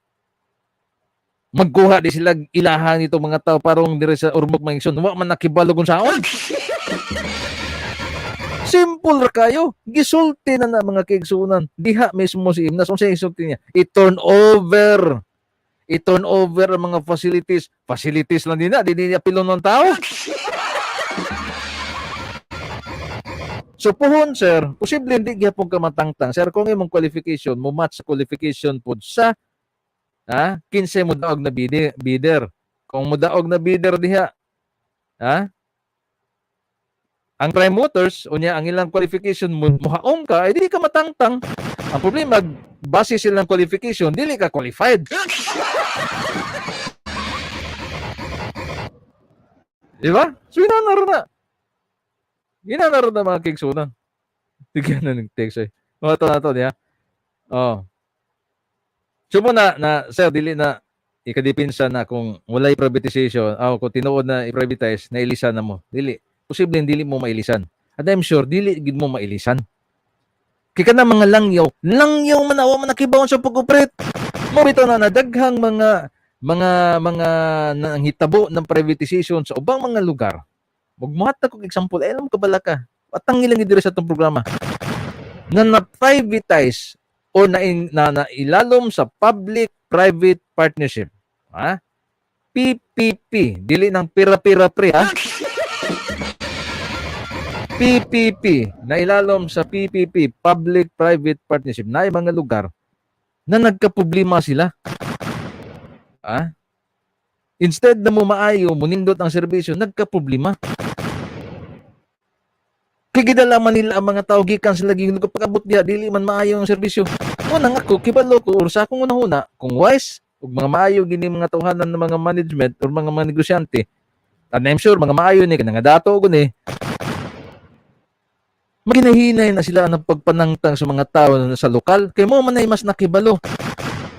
Speaker 2: magkuha di sila ilahan nito mga tao parong dire sa Ormoc, mga igsoon, wa man nakibalo kung saon. Simple ra kayo. Gisulti na na, mga kaigsunan. Diha mismo si Imnas. Unsa isulti niya? I-turn over. I-turn over ang mga facilities. Facilities lang din na. Di niya pilon ng tao. So puhon, sir, posible hindi gyapon ka matangtang. Sir, kung imong qualification mo match sa qualification pod sa Ha? Kinsay mo daog na bidder. Kung mo daog na bidder diha, ha? Ang Prime Motors, unya ang ilang qualification mo, muhaom ka, ay dili ka matangtang. Ang problema, base silang qualification, dili ka qualified. Di ba? So, inanaro na. Inanaro na mga kigsunan. Tigyan na ng text eh. O, ito na ito, niya. Oh. So mo na, na, sir, dili na ikadipinsa na kung walay privatization, oh, kung tinuod na i-privatize, nailisan na mo. Dili. Posible dili mo mailisan. At I'm sure, dili gid mo mailisan. Kaya ka na mga langyaw, langyaw man awa man nakibaon sa pag-operate. Mo bitaw na nadaghang mga nanghitabo ng privatization sa ubang mga lugar. Magmuhatag kog example, ay alam ka bala ka. Atang ilang diri sa atong programa. Na na-privatize o na ilalom sa public-private partnership. Ha? PPP, dili ng pira-pira pre, ha? PPP, na ilalom sa PPP, Public-Private Partnership, na mga lugar na nagkaproblema sila. Ha? Instead na mo maayo, munindot ang serbisyo, nagkaproblema. Kay gidala man nila ang mga tao gikan sila giingon ko pag-abot diha dili man maayo ang serbisyo. Mo nang ako kibalo ko or sa akong unahuna kung wise ug mga maayo gini mga tawhanan ng mga management or mga negosyante. And I'm sure mga maayo ni kanang dato ko ni maginahinay na sila ng pagpanangtang sa mga tao na sa lokal kay mo man ay mas nakibalo.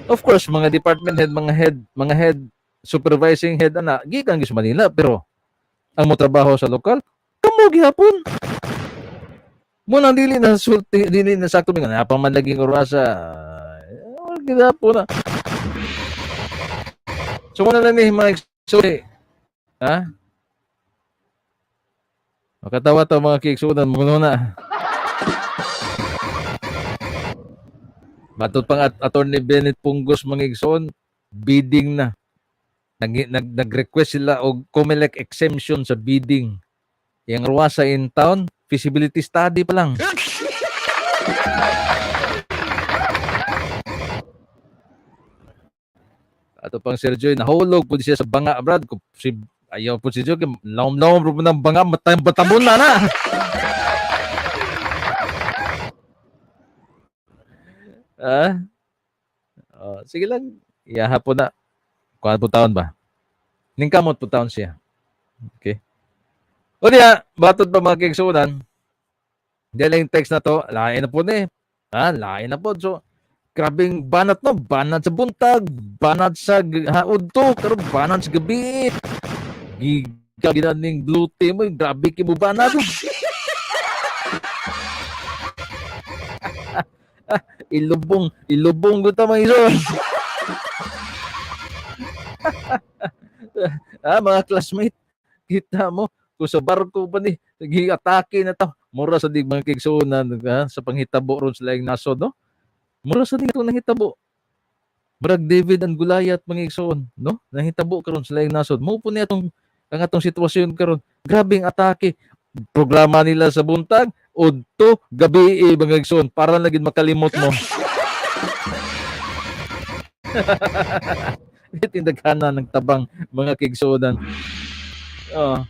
Speaker 2: Of course, mga department head, mga head, supervising head ana gikan gyud sa Manila, pero ang mo trabaho sa lokal kamo gihapon. Mo nang dili na sulti, dili na sakto nga napa man lagi orasa. Eh, gihapon na. So mo na ni mga sorry. Ha? Makatawa to mga kiigsunan mo na. Matod pang Attorney Bennett Punggos, mga igsoon, bidding na. Nag-request sila og COMELEC exemption sa bidding. Yang Rwasa in town, feasibility study pa lang. Ato pang Sir Joy, nahulog po siya sa banga, brad. Kung si, ayaw po si Joy, lawom-lawom po ng banga, matay batamon na na. Ah? Oh, sige lang. Iyaha po na. Kuha po taon ba? Ningkamot po taon siya. Okay. O diya, batod pa mga kigsunan. Diya lang yung text na to, lain na po ni. Ah, lain na po. So, grabing banat no, banat sa buntag, banat sa haudto, pero banat sa gabi. Giga ginaning blue team mo, grabe kay mo banat. Ilubong, ilubong ko ta mga iso. Ah, mga classmate, kita mo kung sa barko pa ni nag-atake na to. Mura sa dig mga kigsunan, ha, sa panghitabo ron sa laing nasod, no? Mura sa dig itong nahitabo. Murag David and Goliath mga igsoon, no? Nahitabo karon sa laing nasod. Mao po niya atong ang atong sitwasyon karon. Grabing atake. Programa nila sa buntag, udto, gabi eh, mga igsoon, para lagi makalimot mo. Tindaghanan ng tabang mga kigsunan. Oh.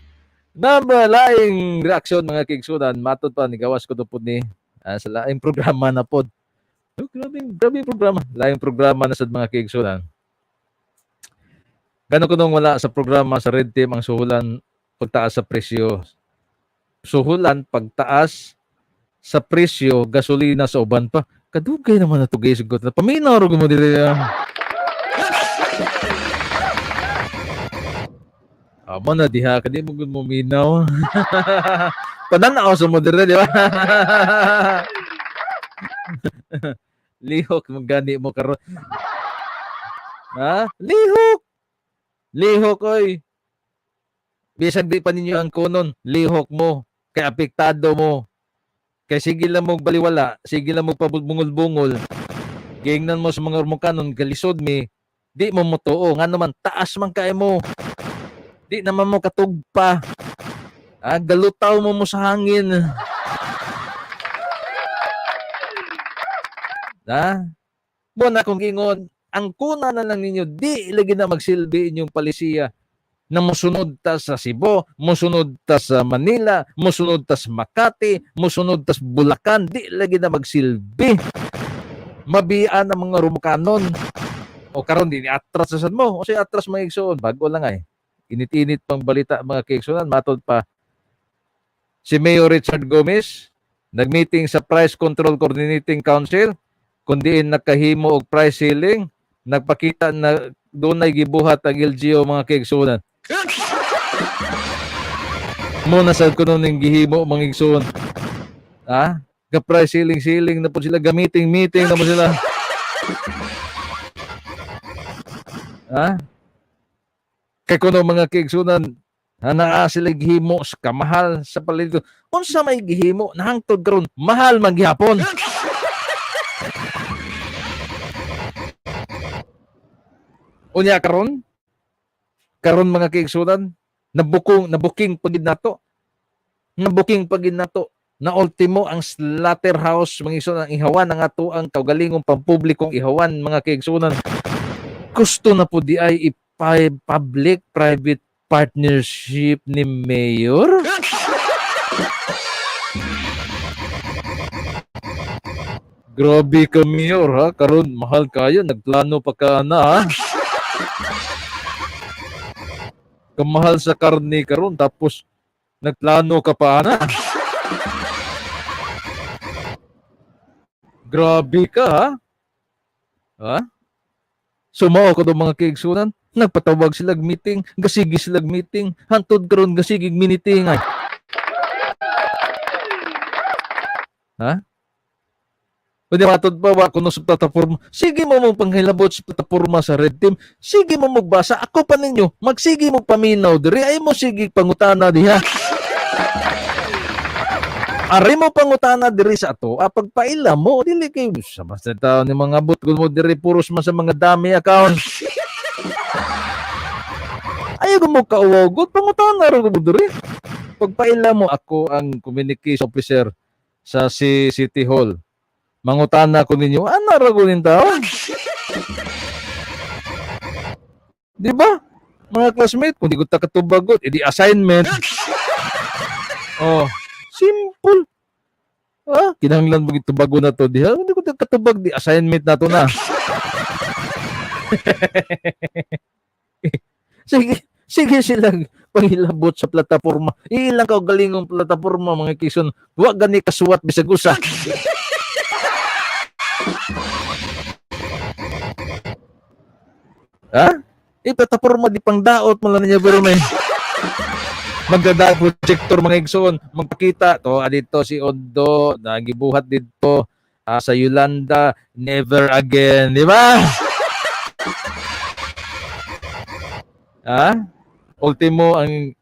Speaker 2: Number laing reaksyon mga kigsunan, matod pa ni gawas ko to pod ni sa laing programa na pod. Oh, grabe, grabe programa. Laing programa na sad mga kigsunan. Gano ko nung wala sa programa sa Red Team ang suhulan pagtaas sa presyo. Suhulan pagtaas sa presyo gasolina sa uban pa. Kadugay naman na to guys. Paminaw ro mo dili. Amo na diha kadi mo gud mo minaw. Pananaw sa mo dire, di ba? Lihok mo gani mo karon. Ha? Lihok. Lihok oy. Bisag di pa ninyo ang kunon, lihok mo kay apektado mo. Kay sige lang mo baliwala, sige lang mo pabungol-bungol. Giingnan mo sa mga Ormocanon, galisod mi, di mo motuo. Nga naman, taas man kay mo. Di naman mo katugpa. Ah, galutaw mo mo sa hangin. Ha? Mo na kung gingon, Ang kuna na lang ninyo, di lagi na magsilbi inyong palisiya na musunod ta sa Cebu, musunod ta sa Manila, musunod ta sa Makati, musunod ta sa Bulacan, di lagi na magsilbi. Mabian ang mga Romukanon. O karon di ni atras sa sad mo. O si atras, mga igsoon, bago lang ay. Init-init pang balita, mga kaigsuonan, matod pa si Mayor Richard Gomez nagmeeting sa Price Control Coordinating Council kung diin nakahimo og price ceiling, nagpakita na dunay gibuhat ang LGU, mga kaigsuonan. Muna sad kuno ning gihimo, mga igsoon. Ha? Ga price ceiling ceiling na po sila, gamiting meeting na po sila. Ha? Kay kuno, mga kaigsuonan, ha, naa sila gihimo sa kamahal sa palito. Unsa may gihimo nahangtod karon mahal man gihapon. Unya karon karon, mga kaigsuonan, nabukong nabuking pagid nato. Nabuking pagid nato na ultimo ang slaughterhouse, mga igsuonan, ang ihawan ang ato ang kaugalingong pampublikong ihawan, mga kaigsuonan. Gusto na po di ay ipa public private partnership ni Mayor. Grabe ka, Mayor, ha. Karon mahal kayo, nagplano pa ka na, ha. Kamahal sa karne karon tapos nagplano ka pa ana. Grabe ka, ha. Ha? Sumao ko do, mga kaigsunan, nagpatawag sila meeting, gasigi sila meeting, hantod karon gasigig miniting ay. Ha? Pwede matod pa wa kuno sa plataporma. Sige mo mo panghilabot sa plataporma sa red team. Sige mo magbasa. Ako pa ninyo. Magsige mo paminaw diri ay mo sige pangutana diha. Ari mo pangutana diri sa ato. Ah, pagpaila mo dili kay sa basta tao ni mga bot mo diri puros man sa mga dami account. Ayaw mo kauwagot pangutana ra mo diri. Pagpaila mo, ako ang communication officer sa si City Hall. Mangutana ko ninyo, ana ra ko ning tao. Di ba? Mga classmate, kung di ko takatubagot, edi assignment. Oh, simple. Ah, kinahanglan mo gitubago na to diha. Hindi ko katubag di assignment na to na. Sige, sige silang panghilabot sa plataporma. Ilang kaugalingong plataporma, mga kison. Wa gani kasuwat bisag usa. Ha? Eh, plataporma di pang daot mo lang niya pero may magdada projector, mga igsoon, magpakita to, ah, dito si Ondo nagibuhat dito, ah, sa Yolanda, never again, di ba? Ah, ultimo ang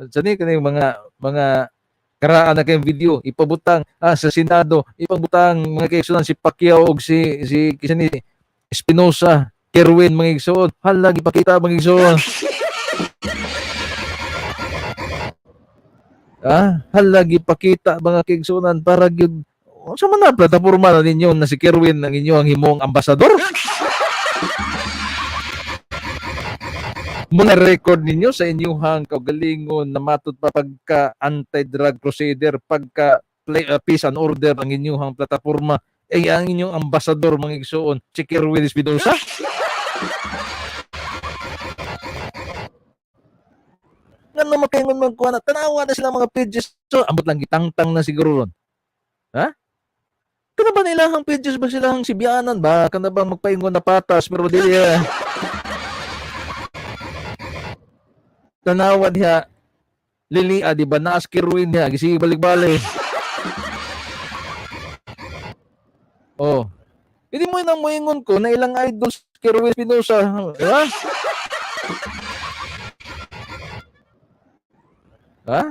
Speaker 2: sani kani mga karaan na kayong video ipabutang, ah, sa Senado ipabutang, mga kaigsoon, si Pacquiao og si kinsa ni Espinosa Kerwin, mga igsoon. Hala, gipakita, mga igsoon. Ah, hala, gipakita, mga kaigsuonan, para gyud unsa man na plataporma na ninyo na si Kerwin ang inyo ang himong ambasador. Muna record ninyo sa inyong kaugalingon na matud pa pagka anti-drug crusader, pagka play, peace and order ang inyong plataporma, ay ang inyong ambasador, mga igsoon, si Kerwin Espinosa. Ngano makaingon man kuha na tanawa na sila mga pages, so ambot lang gitangtang na siguro ron, ha? Kana ba nilang pages ba silang sibianan ba? Kana ba magpaingon na patas pero dili, eh. Tanawa diha lili, ah, di ba naas Kerwin diha gisige balik-balik. Oh. Hindi mo nang moingon ko na ilang idols Kerwin Espinosa, di ba? Ha?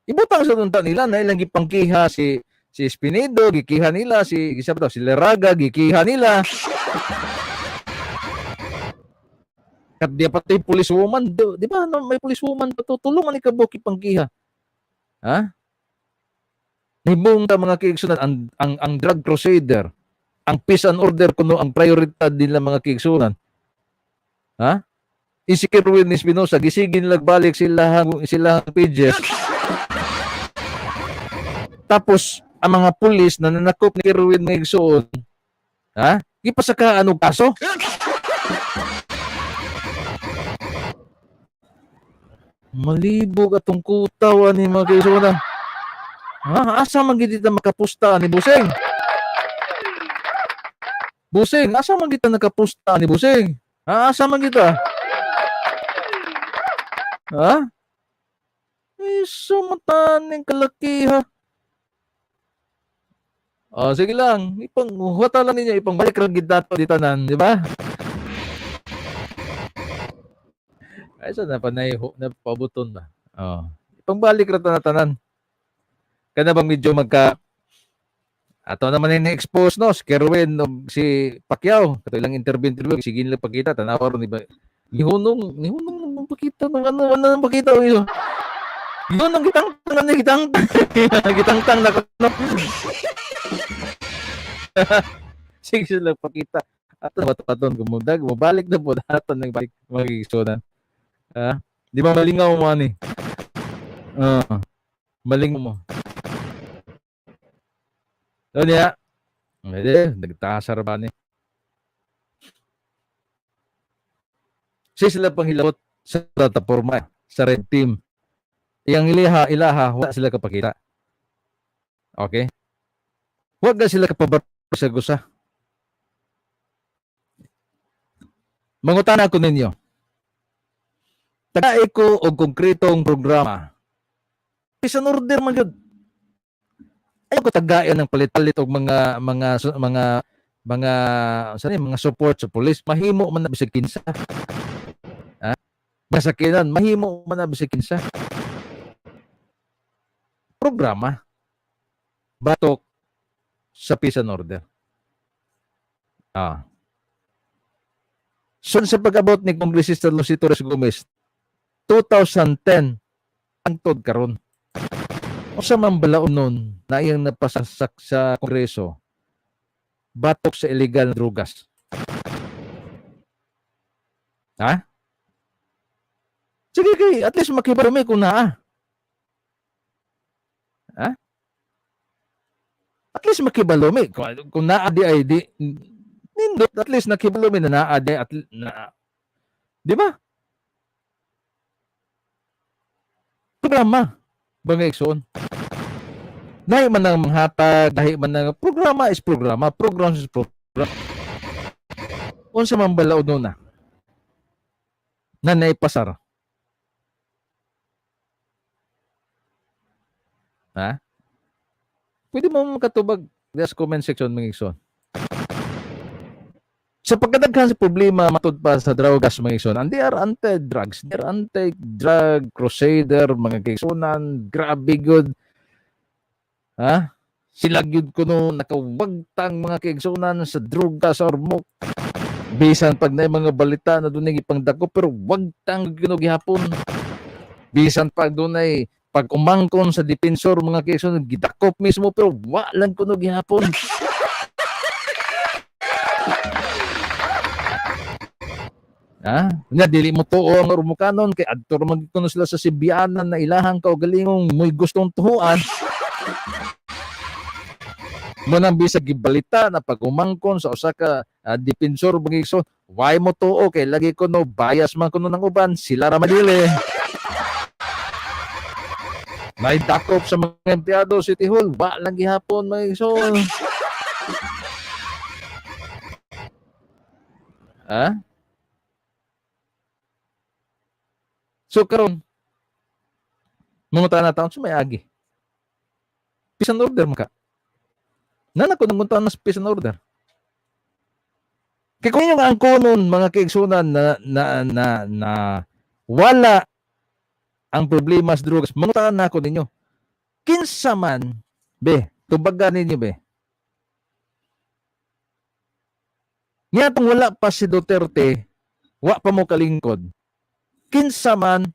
Speaker 2: Ibutang sa tunta nila na ilang gipangkiha si Espinedo, gikiha nila si isa pa to, si Leraga, gikiha nila. Kat di pati police woman, di ba no, may police woman pa to, tulungan ni kabok ipangkiha. Ha? Nibong ta, mga kaigsunan, ang drug crusader. Ang peace and order kuno ang prioridad nila, mga kaigsuonan. Ha? Si Kerwin Espinosa, gisigin lagbalik sila sila pages. Tapos ang mga pulis na nanakop ni Kerwin, mga igsoon, ha? Gipasaka og kaso? Malibog atong kutaw ani, mga kaigsuonan. Ha? Asa man gid ta makapusta ni Buseng? Buseng, asa man kita nakapusta ni Buseng? Ha? Asa man kita? Ha? Eh, sumataning kalaki ha. Oh, sige lang. Ipang huwata lang ninyo, ipang balik ra gid nato di tanan, di ba? Ay sa na panay na pabuton ba. Oh. Ipangbalik ra ta na tanan. Kana bang medyo magka ato naman ni expose, no, si Kerwin og si Pacquiao kato ilang interview interview, sige nila pakita, tanawa ron, di ba? Gihunong gihunong nang pakita ng ano ano nang pakita o yun yun ang gitang ano gitang gitangtang na kuno. Sige sila pakita ato bato gumudag mobalik na po ato nang balik magigsunan, ha? Di ba malingaw mo ani? Ah, malingaw mo. So niya, pwede, nagtasar ba ni? Si sila panghilabot sa plataforma, sa red team. Iyang ilaha, ilaha, wala sila kapakita. Okay? Huwag na sila kapabar sa gusa. Mangutana ko ninyo. Tagay ko og konkretong programa. Peace and order man gyud. Ayaw ko tagayan ng palit-palit og mga sa mga support sa police. Mahimo man na bisag kinsa. Ha? Masakinan, mahimo man na bisag kinsa. Programa. Batok sa peace and order. Ah. So sa pag-abot ni Kongresista Lucy Torres Gomez, 2010, hangtod karon. Usa man balaod nun na iyang napasasak sa Kongreso batok sa illegal na drugas? Ha? Sige kay, at least makibalo mi kung naa. Ha? At least makibalo mi. Kung naa di ay di, nindot, at least nakibalo mi na naa di at na. Di ba? Programa. Mga igsoon. Dahil man ang manghatag, dahil man ang programa is programa, program is program. Unsa man balaod nuna? Na naipasar. Ha? Pwede mo makatubag sa comment section, mga igsoon. Sa pagkadaghan sa problema matud pa sa drogas, mga igsoon, and they are anti-drugs, they are anti-drug crusader, mga kaigsunan, grabe good. Ha? Sila gyud kuno nakawagtang, mga kaigsunan, sa droga sa Ormoc. Bisan pag na mga balita na dunay ipangdako, pero wagtang gyud gihapon. Bisan pag dunay pag umangkon sa defensor, mga kaigsunan, gidakop mismo, pero wa lang kuno gihapon. Ha? Nya dili mo tuo ang Ormocanon kay adto ra man kuno sila sa Sibianan na ilahang kaugalingong mo'y gustong tuhuan. Mo nang bisag gibalita na pag umangkon sa usa ka defensor, mga igsoon, why mo tuo kay lagi kuno bias man kuno ng uban, sila ra madili. May dakop sa mga empleyado City Hall, wa lang gihapon, mga igsoon. Ha? So karon mangutan na taon sa may agi. Peace and order man ka. Nana ko nanguntaan mas peace and order. Kay kung inyong angkonon, mga kaigsunan, na wala ang problema sa drugs, mangutan na ako ninyo. Kinsa man, be, tubagan ninyo be. Niya wala pa si Duterte, wa pa mo kalingkod. Kinsa man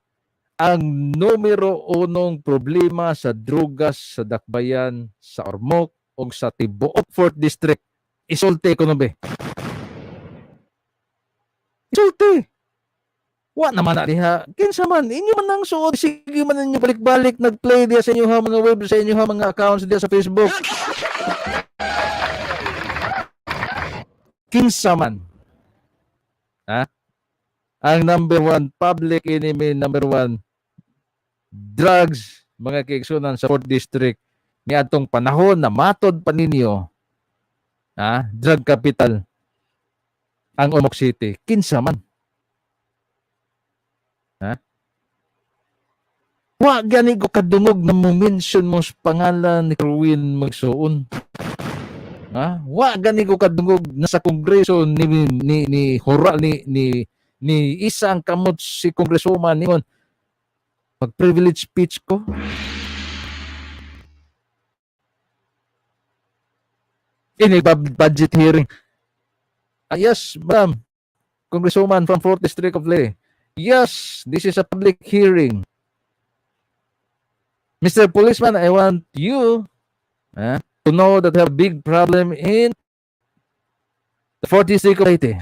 Speaker 2: ang numero unong problema sa drugas sa Dakbayan, sa Ormoc, o sa tibuok 4th District? Isulti ko no be. Isulti. Wa naman na diha. Kinsa man inyo man ang suod, sige man ninyo balik-balik nag-play diha sa inyo ha mga web, sa inyo ha mga accounts diha sa Facebook. Kinsa man. Ha? Ang number one public enemy, number one drugs, mga kaigsunan, sa 4th District niadtong panahon na matod pa ninyo, ha, drug capital ang Ormoc City, kinsa man? Ha? Wa gani ko kadungog na mo mention mo sa pangalan ni Kerwin Magsuon. Ha? Wa gani ko kadungog na sa kongreso ni Hora ni isang kamot si congresswoman ningon pag privilege speech ko. In a budget hearing. Ah, yes, ma'am. Congresswoman from 4th District of Leyte. Yes, this is a public hearing. Mr. Policeman, I want you to know that we have a big problem in the 4th District of Leyte.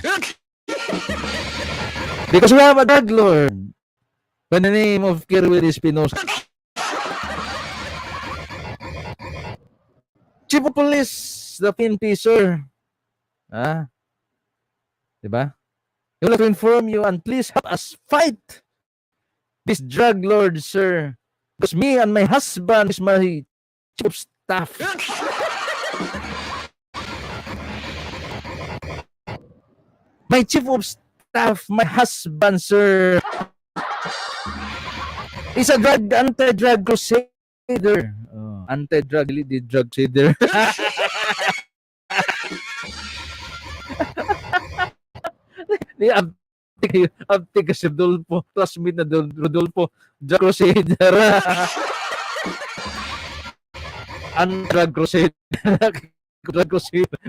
Speaker 2: Because we have a drug lord by the name of Kerwin Espinosa. Chief of Police, the PNP, sir. Ah, diba? I would like to inform you and please help us fight this drug lord, sir. Because me and my husband is my chief of staff. My chief of staff, my husband, sir, is a drug, anti-drug crusader. Oh, anti-drug, di drug crusader. Di abtik, abtik kasi Rodolfo, classmate na Rodolfo, drug crusader. Anti-drug crusader. Drug crusader.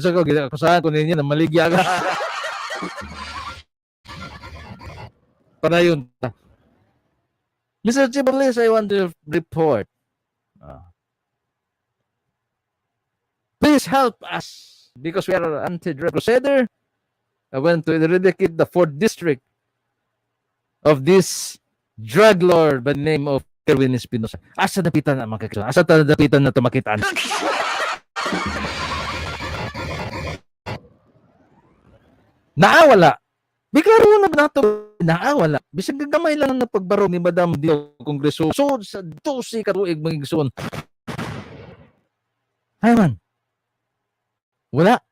Speaker 2: So, ko saan ko ninyo na maligya ka. Padayon ta. Mr. Chief of Police, I want to report. Please help us because we are anti-drug crusader. I want to eradicate the 4th District of this drug lord by the name of Kerwin Espinosa. Asa dapitan na makikita? Asa ta dapitan na tumakitaan? Naawala. Bigla na nato naawala. Bisag gamay lang na pagbarog ni Madam Dio Kongreso. So sa 12 ka tuig mga igsoon. Ay man. Wala.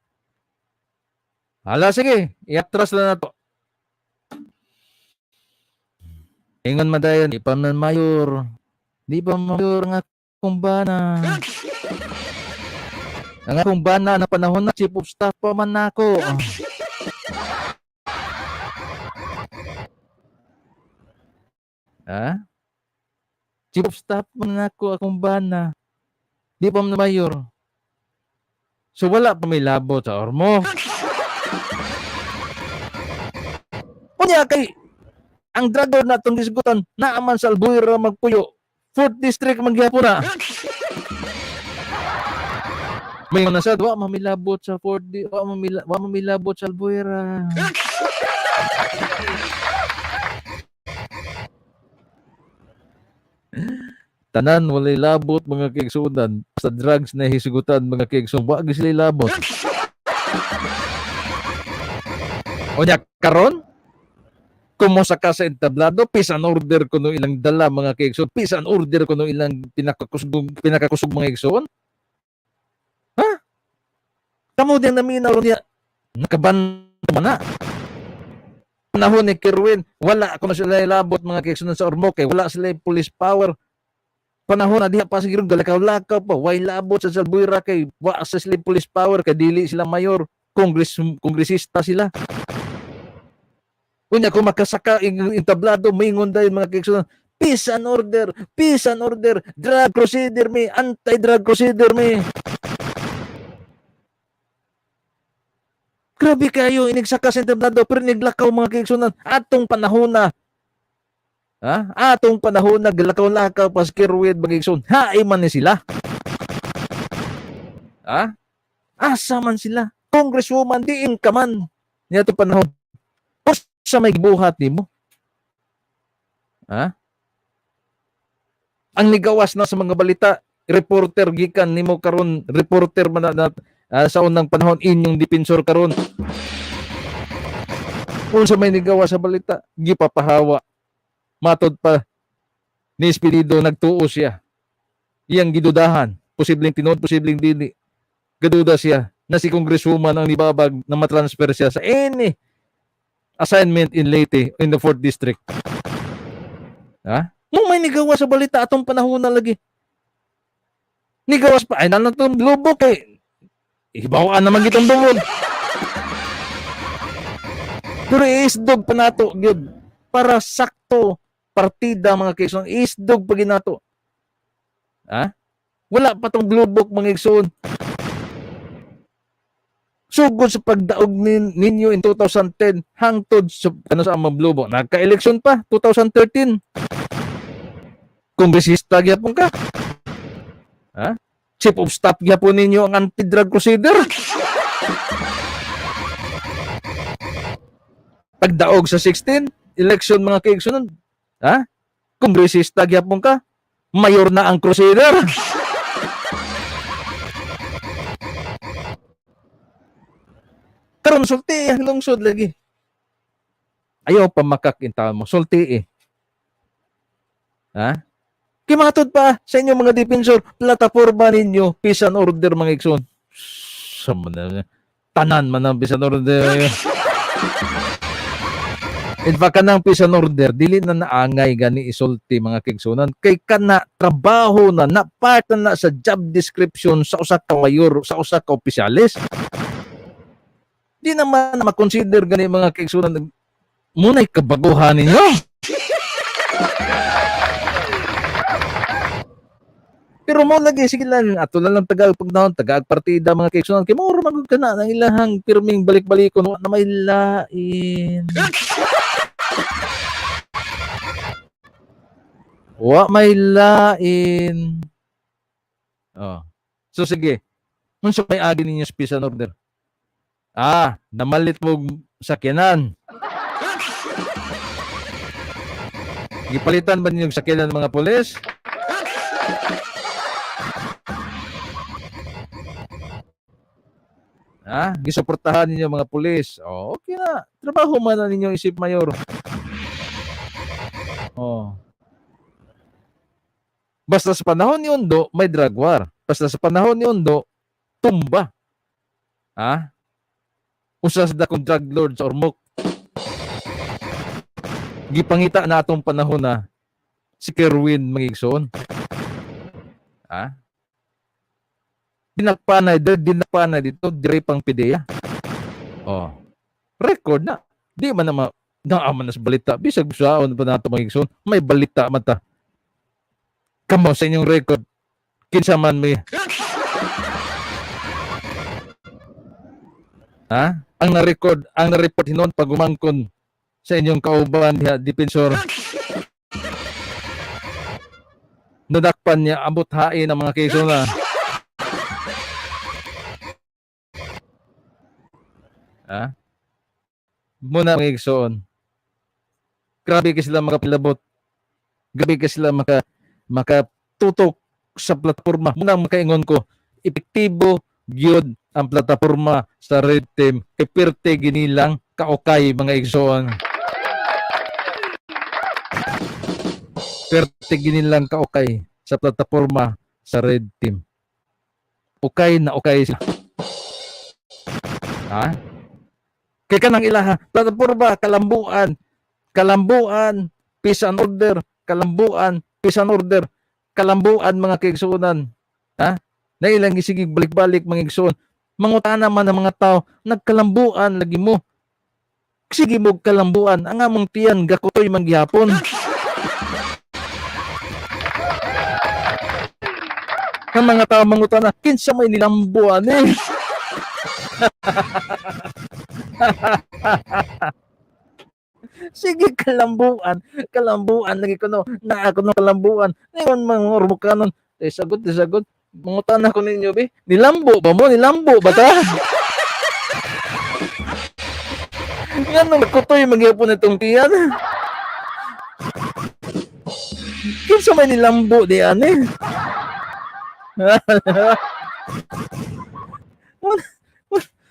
Speaker 2: Hala, sige, i-atras lang na to. Ingon man dayon, di pa man mayor. Di pa mayor nga akong bana. Ang akong bana na panahon na chief of staff pa man nako. Ha? Chief of staff man nako akong bana. Di pa man mayor. So wala pa may labo sa Ormoc. Unya kay ang drug lord na itong disgutan, naaman sa Albuera magpuyo. 4th District magyapon na. May mga nasa, wa mamilabot sa 4th wa mamilabot sa Albuera. Tanan walay labot mga kaigsunan sa drugs na hisgutan mga kaigsunan, wa gyud sila labot. Unya karon kumusa ka sa entablado, peace and order kuno ilang dala mga kaigsoon, peace and order kuno ilang pinakakusog mga igsoon. Ha? Kamo din naminaw niya nakabanta man na. Panahon ni Kerwin, wala kuno sila labot mga kaigsoon sa Ormoc kay wala sila police power. Panahon na diha pa siguro galakaw-lakaw pa, way labot sa Salbuira kay wa sa sila police power kay dili sila mayor, kongresista sila. Unya kung makasaka entablado, maingon dayon mga kaigsoon, peace and order, peace and order, drug crusader me, anti-drug crusader me. Grabe kayo inigsaka sa entablado pero niglakaw mga kaigsoon atong panahon na. Ha? Atong panahon na galakaw-lakaw pas Kerwin mga igsoon. Haay man ni sila. Ha? Asa man sila? Congresswoman, diin ka man. Niya to panahon. Sa may gibuhat nimo? Ha? Ang nigawas na sa mga balita, reporter gikan nimo karon, reporter man na sa unang panahon inyong defensor karon. Unsa may nigawas sa balita, gipapahawa. Matod pa ni Espirido, nagtuo siya. Iyang gidudahan, posibleng tinuod, posibleng dili. Gaduda siya na si congresswoman ang nibabag na matransfer siya sa any assignment in Leyte in the 4th District. Ha? Mo may nigawa sa balita atong panahon na lagi. Nigawas pa ay nalang tong blue book kay ibawaan naman gitong duwod. Pero isdog pa nato gyud para sakto partida, mga kaigsoon. Isdog pa ginato. Ha? Wala pa tong blue book, mga igsoon. Sugod sa pagdaog ninyo in 2010 hangtod sa ano sa amang blue book. Nagka-election pa 2013. Kongresista gyapon ka. Ha? Chief of staff gyapon ninyo ang anti-drug crusader. Pagdaog sa 16 election, mga kaigsoon, ha? Kongresista gyapon ka. Mayor na ang crusader. Karon sulti ang lungsod lagi. Ayaw pa makakinta mo, sulti eh. Ha? Kimatod pa sa inyong mga defensor, plataforma ninyo, peace and order, mga igsoon. Sa man, tanan man ang peace and order. In fact, kanang peace and order, dili na naangay gani isulti, mga kaigsunan. Kay kana trabaho na, na part na, na sa job description sa usa ka mayor, sa usa ka opisyales. Di naman makonsider gani, mga kaigsunan, muna'y kabaguhan ninyo. Pero mo lagi, sige lang, ato lang lang tagal pag naon, tagaag partida, mga kaigsunan, kay muro magud ka na ang ilahang pirming balik-balikon, wa na may lain. Wa may lain. Oh. So sige. Unsa may agi ninyo sa peace and order? Ah, namalit mo sakyanan. Gipalitan ba ninyo sakyanan mga pulis? Ha? Gisuportahan ninyo mga pulis. Oh, okay na. Trabaho man na ninyo isip mayor. Oh. Basta sa panahon ni Ondo, may drug war. Basta sa panahon ni Ondo, tumba. Ha? Usa sa dakong drug lord sa Ormoc. Gipangita na atong panahon na si Kerwin Mangigsoon. Ha? Dinakpanay, dinakpanay dito, dire pang PDEA. Oh. Record na. Di man na naaman na sa balita. Bisag saon pa nato, mga igsoon, may balita man ta. Kamo sa inyong record, kinsa man may. Ha? Ang na-record, ang na-report hinon pag umangkon sa inyong kauban diha, defensor. Nadakpan niya, abot hain ang mga keso na. Ha? Muna, mga igsoon. Grabe ka sila makapilabot. Grabe ka sila makatutok sa plataforma. Muna makaingon ko, epektibo gyud ang plataforma sa Red Team. Kay pirte ginilang kaukay, mga igsoon. Pirte ginilang kaukay sa plataforma sa Red Team. Okay na okay sila. Ha? Kay kanang ilaha, plataforma, kalambuan, kalambuan, peace and order, kalambuan, peace and order, kalambuan, mga kaigsuonan. Ha? Nailang gisigig balik-balik, mga igsoon. Mangutana man ang mga tao, nagkalambuan lagi mo. Sige mo kalambuan, ang among tiyan gakutoy man gihapon. Ang mga tao mangutana, kinsa may nilambuan eh? Sige, kalambuan, kalambuan lagi kuno, naa kuno kalambuan. Ngayon mga ormukanon, eh sagot, eh sagot. Mangutana ko ninyo, be. Nilambo ba mo? Nilambo ba ta? Nga nung kutoy magyapon itong tiyan. Kinsa may nilambo di ani? Wala,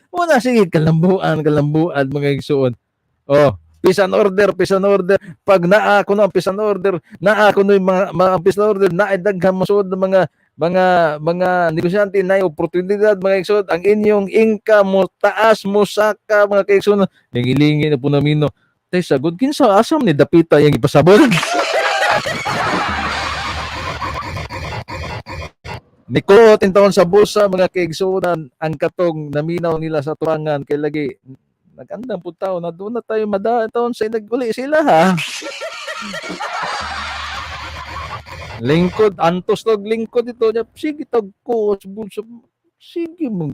Speaker 2: wala, sige, kalambuan, kalambuan, mga igsuon. Oh, peace and order, peace and order. Pag naa ko na ang peace and order, naa ko na yung mga peace and order, naa daghan mosuod ng mga negosyante na oportunidad, mga igsuon, ang inyong income mo taas mo saka, mga kaigsuon. Lingilingi na po namino. Tay sagod kinsa asam ni dapita yang ipasabot. Nikuot in taon sa bulsa, mga kaigsuonan, ang katong naminaw nila sa turangan kay lagi nagandang po tao na doon na tayo mada taon sa naguli sila, ha. Lingkod antos tog lingkod ito niya, sige tag ko sa bulsa, sige mo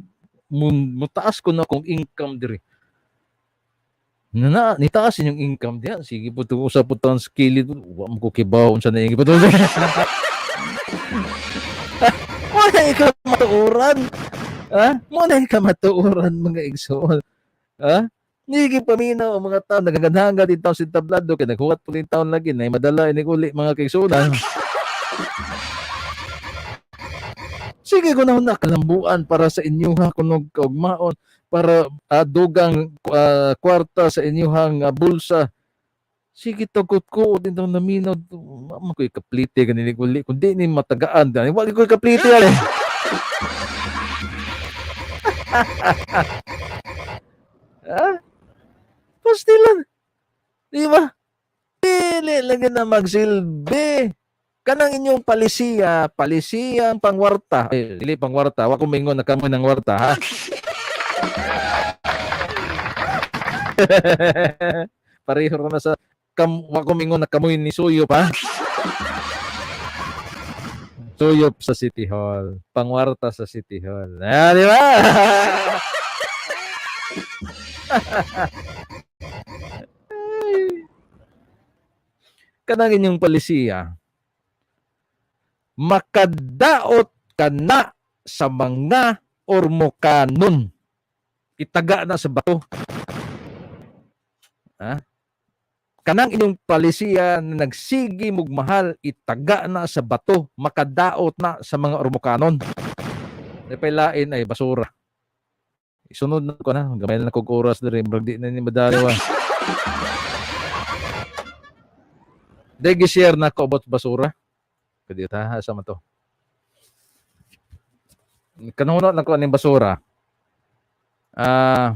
Speaker 2: mo taas ko na akong income diri na nitaas inyong income diya, sige po to sa po taon kilid, wa mo ko kibaw unsa na ing po. Wala ka matuoran. Ha? Mo na ka matuoran, mga igsoon. Ha? Nigi paminaw ang mga tao nagaganhanga din taon sa tablado kay naghuwat po din taon lagi na madala ini uli, mga kaigsuonan. Sige ko na na kalambuan para sa inyuha kunog kaugmaon para dugang kwarta sa inyuhang bulsa. Sige tagot ko din daw naminaw mama ko ikaplite ganini uli kundi ni matagaan dani wa ko ikaplite ali. Ah? Pastilan. Di ba? Dili lagi na magsilbi. Kanang inyong palisiya, palisiya ang pangwarta. Eh, dili pangwarta. Wa ko mingon na kamo ng warta, ha? Pareho ra na sa kam, wa ko mingon na kamoy ni Suyop, ha? Suyop sa City Hall. Pangwarta sa City Hall. Ah, di ba? Ay. Kanang inyong palisiya, makadaot ka na sa mga Ormocanon. Itaga na sa bato. Ha? Kanang inyong palisiya na nagsigi mugmahal, itaga na sa bato, makadaot na sa mga Ormocanon. Napailain ay basura. Isunod na ko na, gamay na kog oras diri, murag di na ni madaliwa. Degi share na ko about basura. Kadi ta asa man to. Kanuno lang ko aning basura. Ah,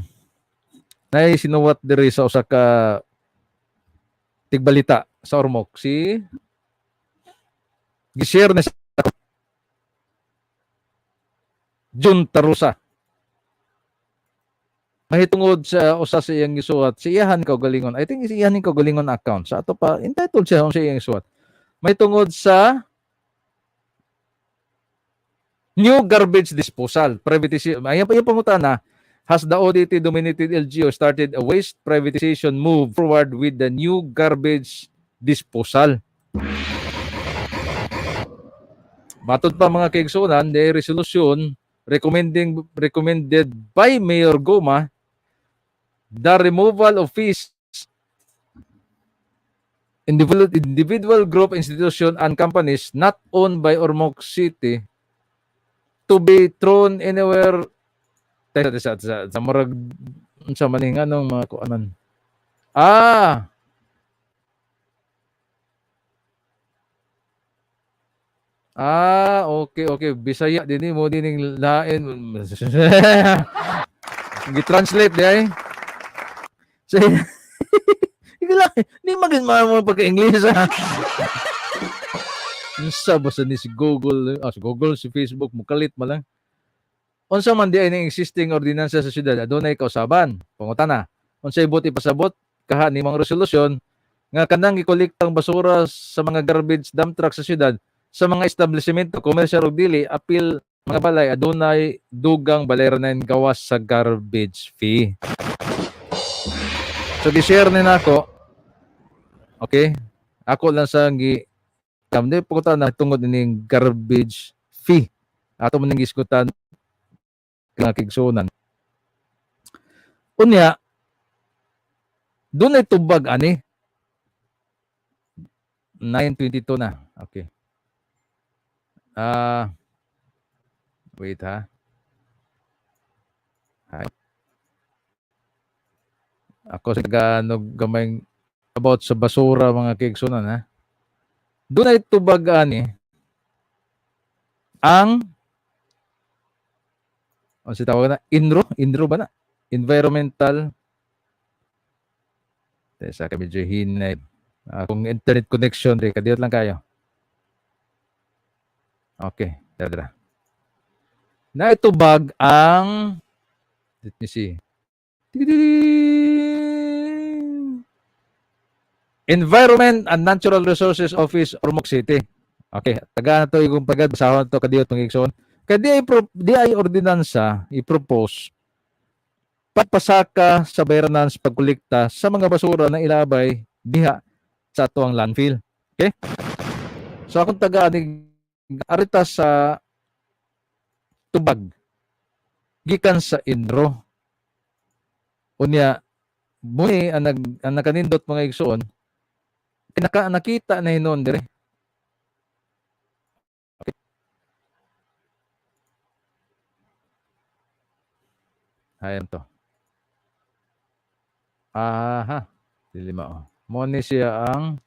Speaker 2: nay sinuwat diri sa usa ka tigbalita sa Ormoc si gi-share ni sa Jun Tarusa. Mahitungod sa usa sa iyang gisuwat, si iyahan kaugalingon. I think si iyahan kaugalingon account. Sa ato pa entitled siya sa iyang gisuwat. Mahitungod sa new garbage disposal, privatization. Ayan pa yung pangutana. Has the ODT dominated LGU started a waste privatization move forward with the new garbage disposal? Matod pa, mga kaigsunan, the resolution recommended by Mayor Goma the removal of fees individual group, institution and companies not owned by Ormoc City to be thrown anywhere. Teka, sa murag unsa man ning anong mga kuanan, ah. Ah, okay. Bisaya din mo din ning lain. Gi-translate di ay. So, hindi lang, hindi magin mo pagka-English, ha. Unsa ba sa ni si Google, ah, si Google, si Facebook, mukalit man lang. Unsa man di ay ning existing ordinansa sa syudad, adunay kausaban. Pangutana, unsay buot ipasabot kaha ni mga resolusyon nga kanang gikolektang basura sa mga garbage dump truck sa syudad sa mga establishmento, commercial ug dili, apil mga balay, adunay dugang balayranan gawas sa garbage fee? So gi-share ni nako. Okay? Ako lang sa gi kamde pangutana tungod ining garbage fee. Ato man ning gisgutan, mga kaigsuonan. Unya, dunay tubag ani. 9:22 na. Okay. Ah, wait ha. Hay. Ako sa gaano gamay about sa basura, mga kaigsuonan, ha. Dunay tubag ani ang o si tawag na INRO, INRO ba na? Environmental. Tesa ka, medyo hinay akong internet connection rin. Kadiyot lang kayo. Okay, tara. Naitubag ang, let me see. Tigidiging! Environment and Natural Resources Office, Ormoc City. Okay, taga na to yung pagad basahon to, kadiyot, mga igsoon. Kay di ay ordinansa i-propose pagpasaka sa bayranan sa pagkolekta sa mga basura na ilabay diha sa ato ang landfill. Okay? So akong taga ani arita sa tubag gikan sa INRO. Unya muni ang nakanindot, mga igsoon, nakita na hinon dire. Okay. Ayan to. Aha. Dili mao. Mo ni siya ang.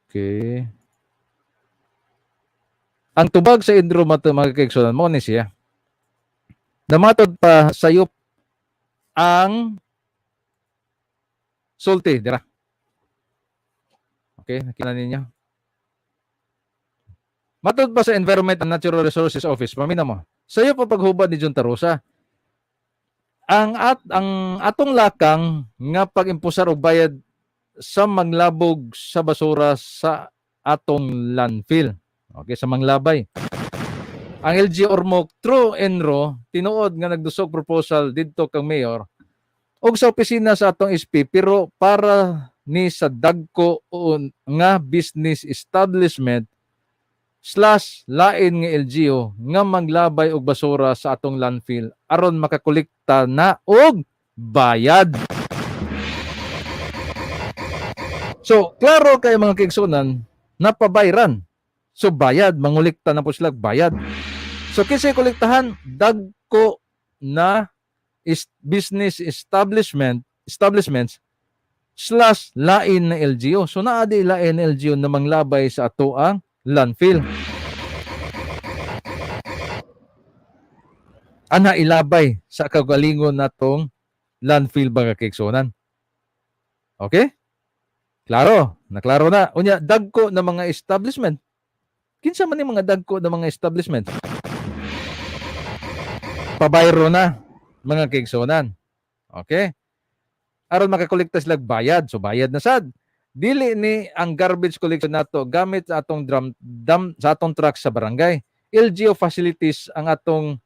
Speaker 2: Okay. Ang tubag sa INRO mato, mga kaigsuonan, mo ni siya. Namatod pa sayop ang sulti dira. Okay, nakita ninyo. Matod pa sa Environment and Natural Resources Office, pamina mo. Sayop ang paghubad ni John Tarosa. Ang atong lakang nga pag-impusar og bayad sa manglabog sa basura sa atong landfill. Okay, sa manglabay. Ang LG Ormoc through ENRO tinuod nga nagdusog proposal didto kang mayor og sa opisina sa atong SP, pero para ni sa dagko nga business establishment/lain nga LGU nga maglabay og basura sa atong landfill aron makakolekta na og bayad. So, klaro kay, mga kaigsuonan, napabayran. So, bayad, mangolekta na po sila bayad. So, kinsay kolektahan, dagko na is business establishments/lain na LGU. So, naa di lain na LGU na manglabay sa ato ang landfill. Ana ilabay sa kagalingon natong landfill, mga kaigsuonan. Okay? Klaro, naklaro na. Unya, dagko na mga establishment. Kinsa man yung mga dagko na mga establishment? Pabayro na, mga kaigsuonan. Okay? Aron makakolekta sila bayad. So bayad na sad. Dili ni ang garbage collection nato gamit sa atong drum dam sa atong truck sa barangay. LGU facilities ang atong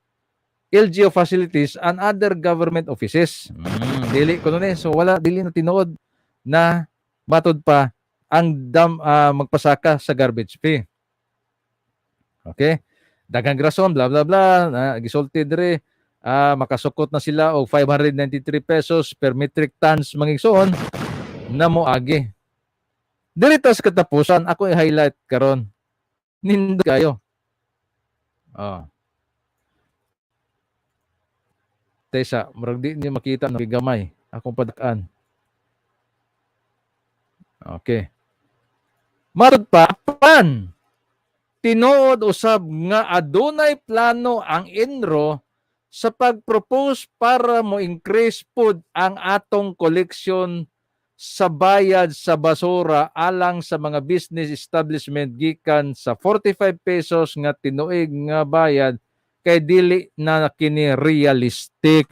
Speaker 2: LGU facilities and other government offices. Dili kuno ni. So wala, dili na tinuod na matod pa ang dam magpasaka sa garbage fee. Okay? Daghang rason, bla bla bla, na gisulti dire, makasukot na sila og 593 pesos per metric tons, mga igsoon, na moagi. Diri tas katapusan, ako i-highlight karon. Nindot kayo. Oh. Tesa, murag di niyo makita no gamay akong padakan. Okay. Matod pa pan tinuod usab nga adunay plano ang INRO sa pag-propose para mo increase pod ang atong collection sa bayad sa basura alang sa mga business establishment gikan sa 45 pesos nga tinuig nga bayad kay dili na kini realistic.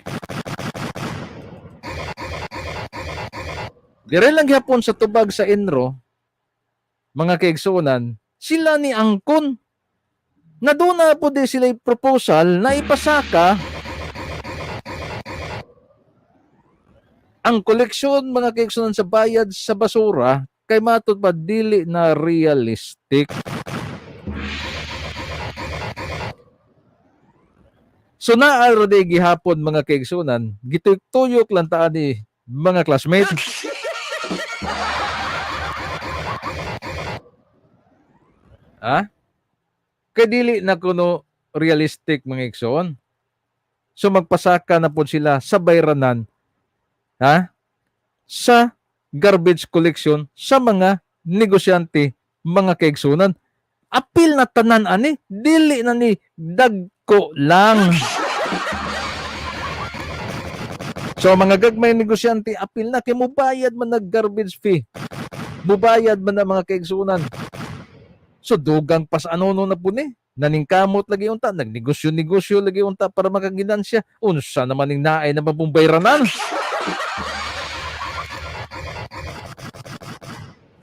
Speaker 2: Dire lang gyapon sa tubag sa INRO, mga kaigsuonan, sila ni angkon na doon na po di sila proposal na ipasaka ang koleksyon, mga kaigsuonan, sa bayad sa basura kay matod pa dili na realistic. So naa ra di gihapon, mga kaigsunan, gituyok lang taan ni, mga classmate. Ha? Kay dili na kuno realistic, mga igsoon. So magpasaka na po sila sa bayranan, ha, sa garbage collection sa mga negosyante, mga kaigsunan. Apil na tanan ani, dili na ni dagko lang. So mga gagmay negosyante, apil na kay mubayad man nag garbage fee. Mubayad man na, mga kaigsunan. So dugang pas ano na po ni. Naningkamot lagi unta, nagnegosyo-negosyo lagi unta para makaginansya. Unsa naman ning naay na mabumbayranan?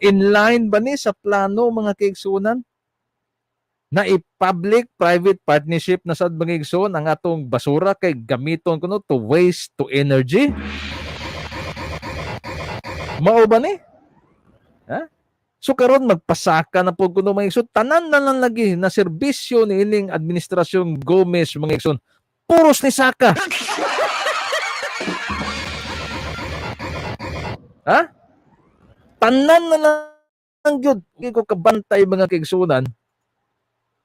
Speaker 2: In line ba ni sa plano, mga kaigsunan, na i-public private partnership na sad, mga igsoon, ang atong basura kay gamiton kuno to waste to energy? Mao ba ni? Ha? So karon magpasaka na po kuno, mga igsoon, tanan na lang lagi na serbisyo ni ining administrasyong Gomez, mga igsoon, puros ni saka. Ha? Tanan na lang gyud. Di ko kabantay, mga kaigsunan,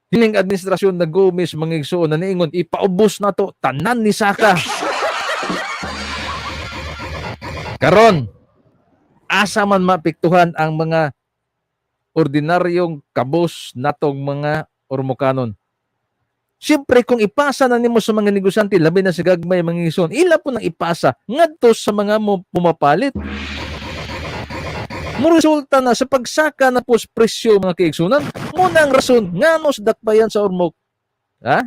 Speaker 2: hining administrasyon na Gomez, mga igsoon, na niingon ipaubos na to, tanan ni saka. Karon, asa man maapektuhan ang mga ordinaryong kabos natong mga Ormocanon? Siyempre, kung ipasa na nimo sa mga negosyante, labi na sa gagmay, mga igsoon, ila po nang ipasa ngadto sa mga mo pumapalit. Mo resulta na sa pagsaka na po sa presyo, mga kaigsunan. Muna ang rason ngano sa dakbayan sa Ormoc. Ha?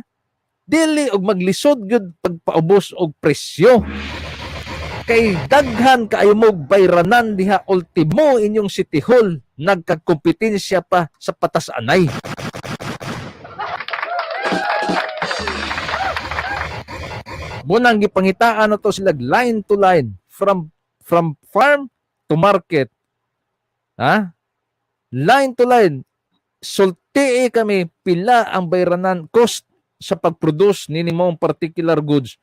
Speaker 2: Dili og maglisod gyud pagpaubos og presyo. Kay daghan kaayo mo bayranan diha, ultimo inyong City Hall nagkakompetensya pa sa patas-anay. Munang gipangitaan na to sila line to line from farm to market. Ha? Line to line. Sultii kami pila ang bayranan cost sa pag-produce nini mong particular goods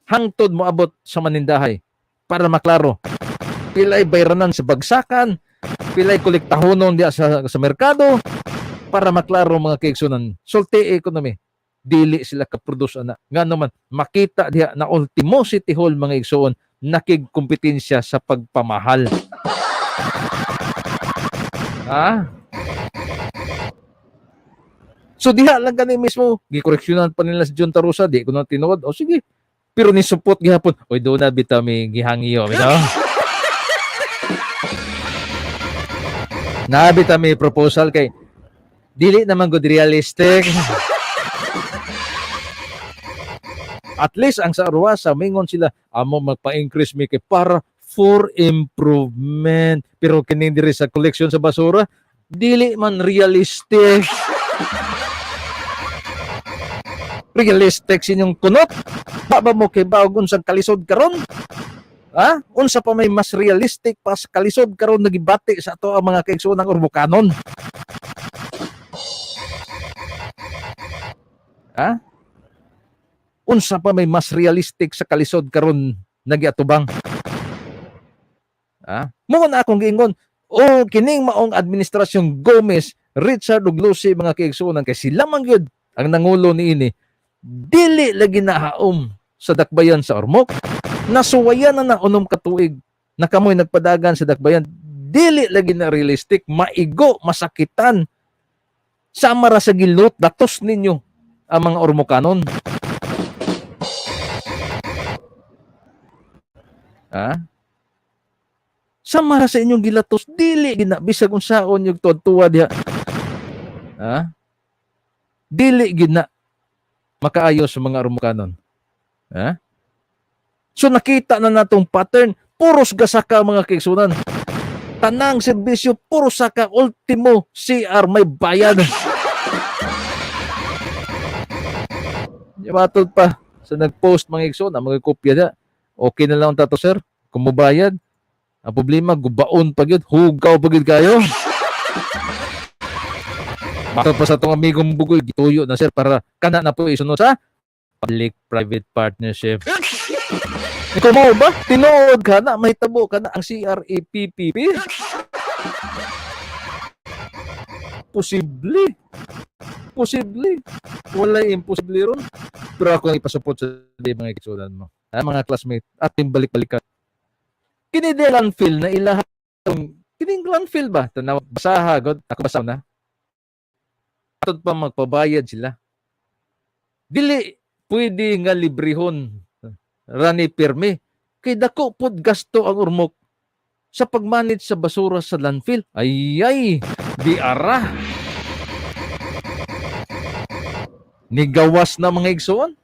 Speaker 2: hangtod moabot sa manindahay para maklaro pilay bayranan sa bagsakan, pilay kolektahonon diya sa merkado para maklaro, mga kaigsunan. Sulti economy, dili sila ka-produce ana, ngano man makita diha na ultimo City Hall, mga igsoon, nakigkompetensya sa pagpamahal. Ha? So diha lang kani mismo, gikoreksyonan pa nila si John Tarusa, di ko na tinuod. O sige. Pero ni support gihapon. Oy, do na bitaw mi gihangiyo, bitaw. Naa bitaw mi proposal kay dili naman good realistic. At least ang sa Arwasa, mingon sila, amo magpa-increase mi kay para for improvement. Pero kini diri sa collection sa basura, dili man realistic. Realistic sa inyong kunot. Ba ba mo kay baog unsang kalisod karon? Ha? Unsa pa may mas realistic pa sa kalisod karon nagibati sa ato ang mga kaigsuonang Ormocanon? Ha? Unsa pa may mas realistic sa kalisod karon nagiatubang? Ha? Mo na akong giingon, o kining maong administrasyong Gomez, Richard ug Lucy, mga kaigsuonan, kay sila man gyud ang nangulo niini, dili lagi nahaom sa dakbayan sa Ormoc. Nasuwayan na na 6 ka tuig na kamoy nagpadagan sa dakbayan. Dili lagi na realistic, maigo, masakitan. Sama ra sa gilot, datos ninyo ang mga Ormocanon. Ha? Sama ra sa inyong gilatos, dili gina bisag unsaon yung tuwa diha. Ha? Dili gina makaayo sa mga Ormocanon. Ha? So nakita na natong pattern, puros gasaka, mga kaigsunan. Tanang serbisyo puro saka, ultimo CR may bayad. Matod pa sa nag-post, mga igsoon, ang mga kopya na. Okay na lang tato, sir, kung mubayad. Ang problema, gubaon pa gyud, hugaw pa gyud kayo. Matod pa sa itong amigong Bugoy, gituyo na sir para kana na po isunod sa Public-private partnership. Ikaw mo ba? Tinuod ka na, may tabo ka na ang CRAPPP? Posible. Posible. Wala imposible ron. Pero ako ang ipasupot sa di mga ikisunan mo. Ah, mga classmate, ating balik-balikan. Kini de landfill na ilaha kining landfill ba? Tanaw, basaha, god. Ako basa na. Atod pa magpabayad sila. Dili pwede nga librehon rani pirmi kay dako pod gasto ang Ormoc sa pag-manage sa basura sa landfill. Ay ay, di ara. Nigawas na, mga igsoon.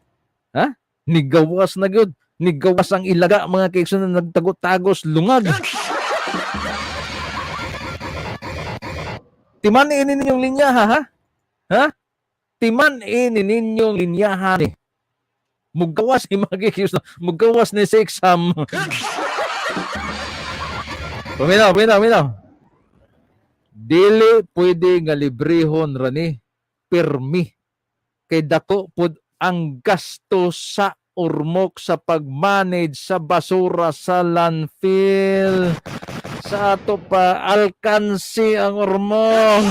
Speaker 2: Ha? Nigawas na gyud. Nigawas ang ilaga, mga kaigsoon, na nagtago-tagos lungag. Timan ini ninyong linyaha, ha? Ha? Timan ini ninyong linyaha ni. Mugawas ni mga igsoon. Mugawas ni sa exam. Paminaw, paminaw, paminaw. Dili pwede nga librehon rani pirmi kay dako pud ang gasto sa Ormoc sa pag-manage sa basura sa landfill. Sa ato pa, alkansi ang Ormoc.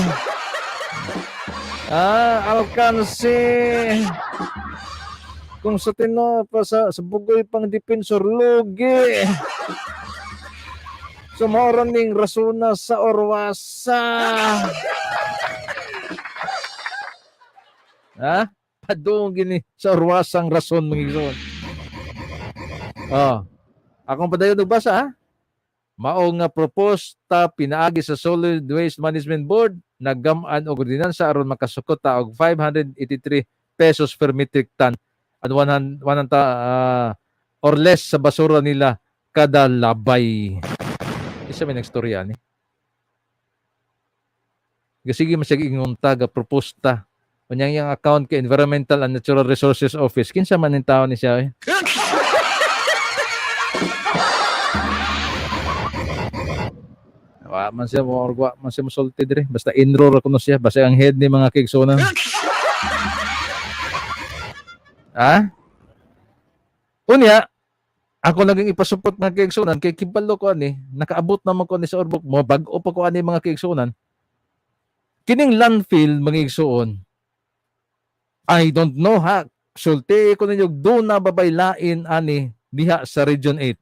Speaker 2: Ah, alkansi. Kung sa tino pa sa bugoy pang defensor, lugi. Sumoro ning rasuna sa orwasa. Ha? Padung gini sa orwasang rason, mga igsoon. Oh. Akong padayon og basa, ha. Mao nga proposta pinaagi sa Solid Waste Management Board naggam-an og ordinansa aron makasukot ta og 583 pesos per metric ton and 100, 100 or less sa basura nila kada labay. Isa may nagstorya ni. Sige masig ingon ta ga proposta. Unyang yang account kay Environmental and Natural Resources Office. Kinsa man ning tao ni siya eh? Wa man siya mo wa man siya mosulti dire. Basta enroll ra kuno siya. Basta ang head ni, mga kaigsuonan. Ha? Unya, ako naging ipasupot, mga kaigsuonan, kay kibalo ko ani, nakaabot naman ko ani sa Ormoc mo, bag-o pa ko ani, mga kaigsuonan. Kining landfill, mga igsuon, I don't know ha, sulti ko ninyo, duna ba bay lain ani diha sa Region 8?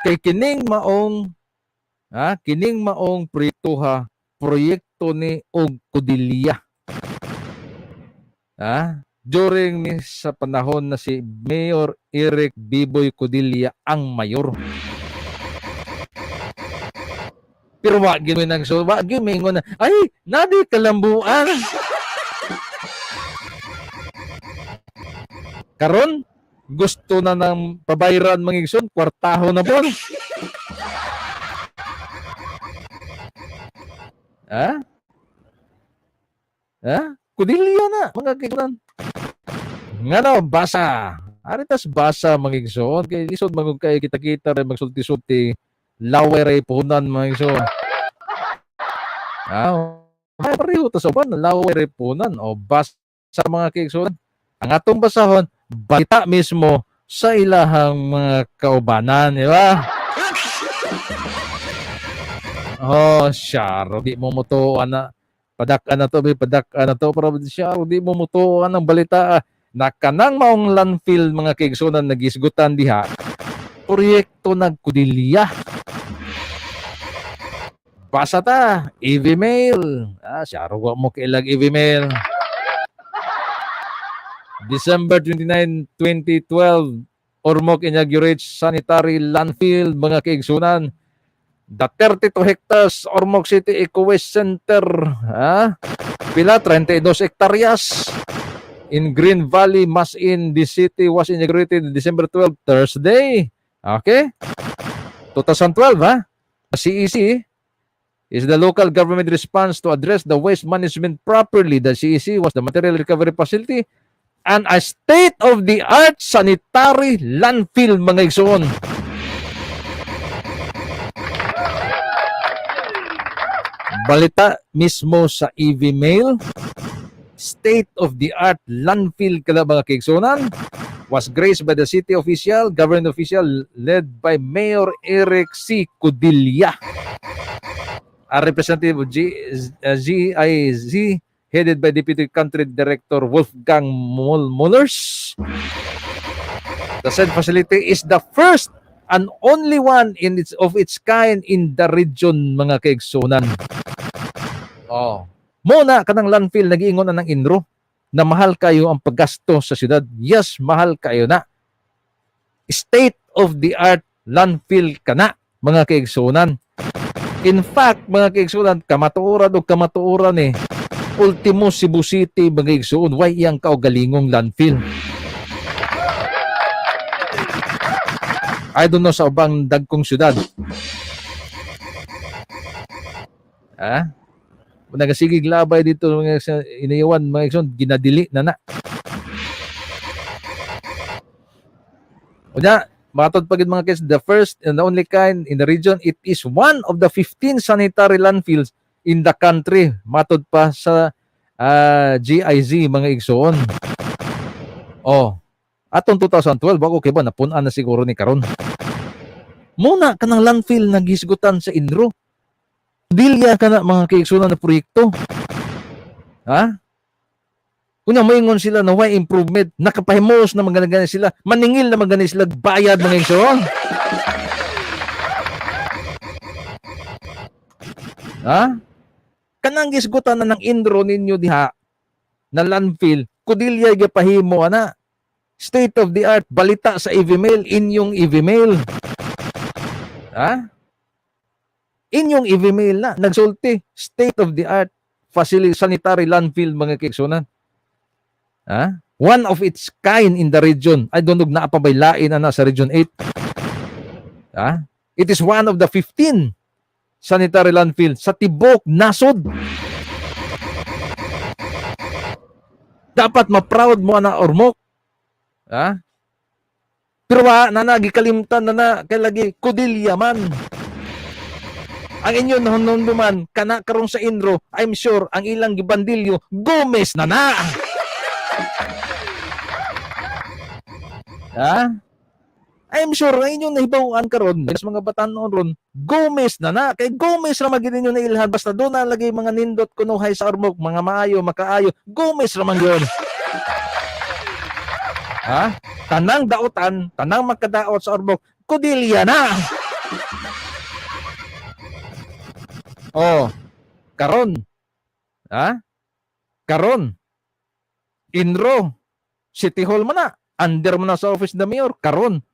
Speaker 2: Kay kining maong ha, kining maong proyekto ha, proyekto ni og Codilla. Ha? During ni sa panahon na si Mayor Eric Biboy Codilla ang mayor. Pero wa gyud nang so wa gyud mingon na ay nadi kalambuan. Karon gusto na ng pabayran, mga igsoon, kwartaho na po. Ha? Ha? Codilla na, mga kigsunan. Ngano, basa. Aritas basa, mga igsoon. Kay lisod magug kay kita-kita rin magsulti-sulti. Laway ray puhunan, mga igsoon. Ah, ay, pareho ta sa uban, laway ray puhunan. O basa, mga kaigsoon. Ang atong basahon, balita mismo sa ilahang mga kaubanan, di ba? Oh, syaro, di mo mutuan na. Padak-an na to, may padak-an na to, pero syaro, di mo mutuan ang balita. Na kanang maong landfill, mga kaigsunan, nagisgutan diha, proyekto nagkudilya. Basa ta, EV mail. Ah, syaro, wa mo kailag EV mail. December 29, 2012, Ormoc inaugurates sanitary landfill, mga kaigsunan. The 32 hectares Ormoc City Eco Waste Center. Ha? Pila? 32 hektaryas. In Green Valley, Mas-in, the city was inaugurated December 12, Thursday. Okay? 2012, ha? CEC is the local government response to address the waste management properly. The CEC was the material recovery facility and a state-of-the-art sanitary landfill, mga igsoon. Balita mismo sa EV Mail, state of the art landfill kala, mga kaigsunan, was graced by the city official, government official led by Mayor Eric C. Codilla. A representative of GIZ headed by Deputy Country Director Wolfgang Mullers. The said facility is the first and only one in its of its kind in the region, mga kaigsunan. Oh. Muna kanang landfill, nagiingon na ng INRO na mahal kayo ang paggasto sa syudad. Yes, mahal kayo na. State of the art landfill kana, mga kaigsunan. In fact, mga kaigsunan, kamatuoran o kamatuoran eh, ultimo Cebu City, mga kaigsuon, way iyang kaugalingong landfill. I don't know sa ubang dagkong syudad. Ah? Nagasigig labay dito mga inayawan, mga igsoon, ginadili na na. Unya, matod pa gid, mga kids, the first and the only kind in the region, it is one of the 15 sanitary landfills in the country. Matod pa sa GIZ, mga igsoon. Oh, atong 2012, bago kay ba napun-an na siguro ni karon. Muna kanang landfill naghisgutan sa INRO. Dilya kana, mga kaigsunan, na proyekto. Ha? Kunya moingon sila na way improvement, nakapahimos na mga gani sila, maningil na mga gani sila bayad, mga igsoon. Ha? Kanang gisgutan na ng INRO ninyo diha na landfill, kudilya gipahimo ana. State of the art, balita sa EV Mail, inyong EV Mail. Ha? Inyong EV Mail na nagsulti, state of the art facility, sanitary landfill, mga kaigsunan. Ha? One of its kind in the region. I don't know naa pa bay lain ana sa Region 8. Ha? It is one of the 15 sanitary landfill sa tibok nasod. Dapat ma-proud mo ana, Ormoc. Ha? Pero wa na na gikalimtan na na kay lagi kudilya man. Ang inyo man kana karon sa INRO, I'm sure ang ilang gibandilyo Gomez na na. Ha? I'm sure ang inyong nahibaw-an karon sa mga batanon ron, Gomez na na. Kay Gomez ra man gid ninyo nailhan, basta doon na lagi mga nindot kunuhay sa Ormoc, mga maayo, makaayo, Gomez ra man gyud. Ha? Tanang dautan, tanang makadaot sa Ormoc, Codilla na. Oh, karon. Ha? Karon. INRO, City Hall man na, under mo na sa office the mayor, karon.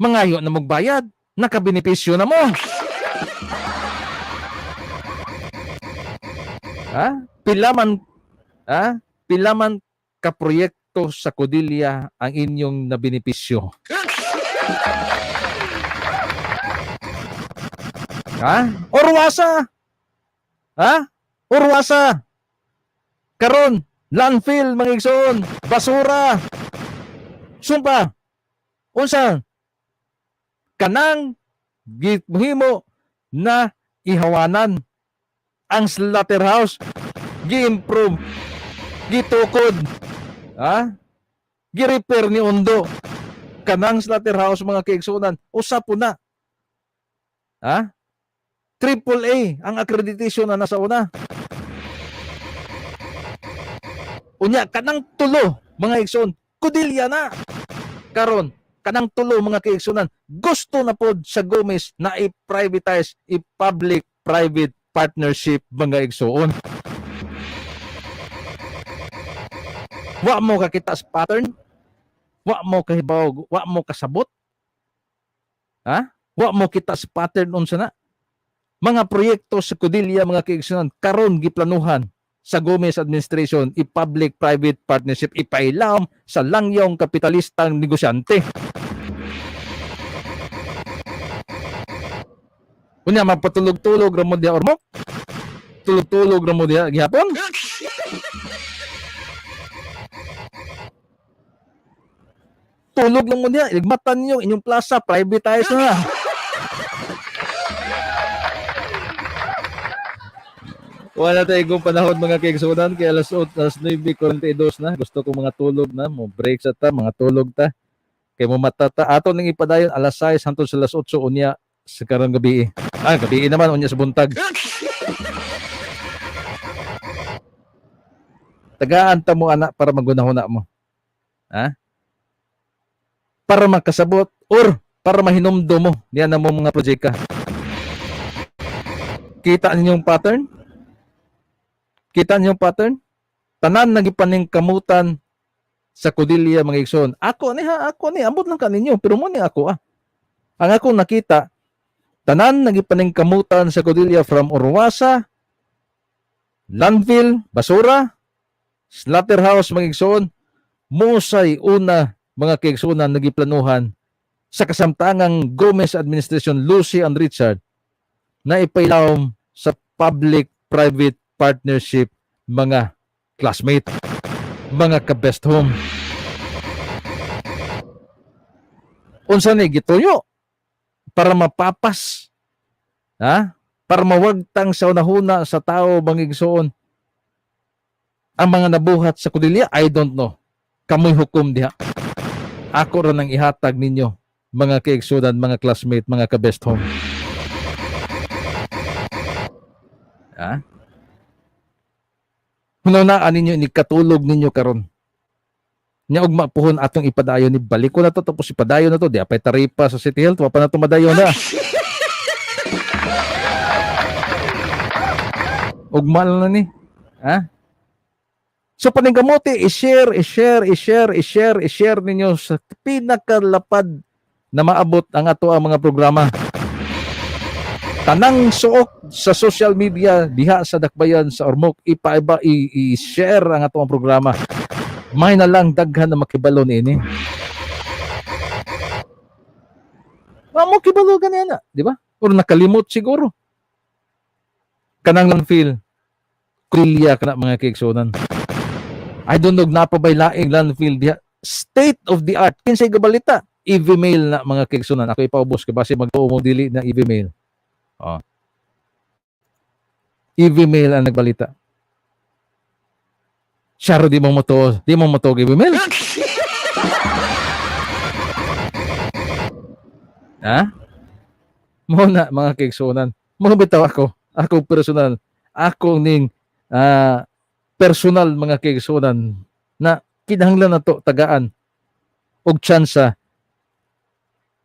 Speaker 2: Mangayo na magbayad, nakabenepisyo na mo. Ha? Pila man, ha? Pila man ka proyekto sa Codilla ang inyong nabenepisyo? Ha? Orwasa. Ha? Orwasa. Karon, landfill, mga igsoon, basura. Sumpa. Unsa? Kanang gihimo na ihawanan ang slaughterhouse, gi-improve, gitukod, ha? Gi-repair ni Ondo kanang slaughterhouse, mga kaigsunan, usa po na. Ha? Triple A ang accreditation na nasa una. Unya kanang tulo, mga igsoon, kudilya na. Karon, kanang tulo, mga kaigsunan, gusto na pod sa Gomez na i-privatize, i-public private partnership, mga igsoon. Wa mo kakita sa pattern? Wa mo kahibaw, wa mo kasabot? Ha? Wa mo kita sa pattern unsa na? Mga proyekto sa Codilla, mga kaigsunan, karon giplanuhan sa Gomez administration i-public private partnership, ipailam sa langyong kapitalistang negosyante. Unya mapatulog-tulog ra mo diha, Ormoc. Tulog-tulog ra mo diha gihapon. Tulog lang mo diha, igmatan niyo inyong plaza, privatize na. Wala tayo kung panahon, mga kaigsunan, kay alas 8, alas 9:42 na. Gusto ko mga tulog na, mo break sa ta, mga tulog ta. Kay mo matata ato ning ipadayon alas 6 hangtod sa alas 8 unya sa karong gabi. Ah, gabi naman, unya sa buntag. Tagaan ta mo ana para magunahuna mo. Ha? Para makasabot or para mahinumdum mo niya na mo mga proyekta. Kita ninyong pattern? Kita ninyong pattern? Tanan nagipaning kamutan sa Codilia, mga igsoon. Ako ni ha, ako ni ambot lang kaninyo pero mo ni ako ah. Ang akong nakita, tanan nagipaning kamutan sa Codilia from Orwasa, landfill, basura, slaughterhouse, mga igsoon, mosay una, mga kaigsunan, nagiplanuhan sa kasamtangang Gomez administration, Lucy and Richard, na ipailawom sa public-private partnership, mga classmate, mga ka-best home. Unsa ni gituyo para mapapas, ha? Para mawagtang sa unahuna sa tao, mga igsoon, ang mga nabuhat sa Codilia, I don't know. Kamoy hukom diha. Ako ra nang ihatag ninyo, mga kaigsunan, mga classmate, mga ka-best home. Ha? Hunahunaan ninyo ni katulog ninyo karon. Nya ugma puhon atong ipadayon ni balik ko na to tapos ipadayon na to di apay taripa sa City Health wa pa na to madayon na. Ugma na ni. Ha? So paningkamote, i-share, i-share, i-share, i-share, i-share ninyo sa pinakalapad na maabot ang ato ang mga programa. Tanang suok sa social media diha sa Dakbayan sa Ormoc, ipaiba i-share ang ato ang programa. May na lang daghan na makibalo niini. Wa mo kibalo gani na, di ba? Or nakalimot siguro. Kanang landfill, Codilia kana, mga kaigsunan. I don't know napa bay laing landfill diha. State of the art. Kinsay gabalita? EV mail na, mga kaigsunan. Ako ipaubos kay base magtuo mo dili na EV mail. Oh. EV mail ang nagbalita. Syaro di mo mo to EV mail. Ha? Mo na, mga kaigsunan. Mo bitaw ako. Ako personal. Ako ning personal, mga kaigsunan, na kinahanglan na to tagaan og tsansa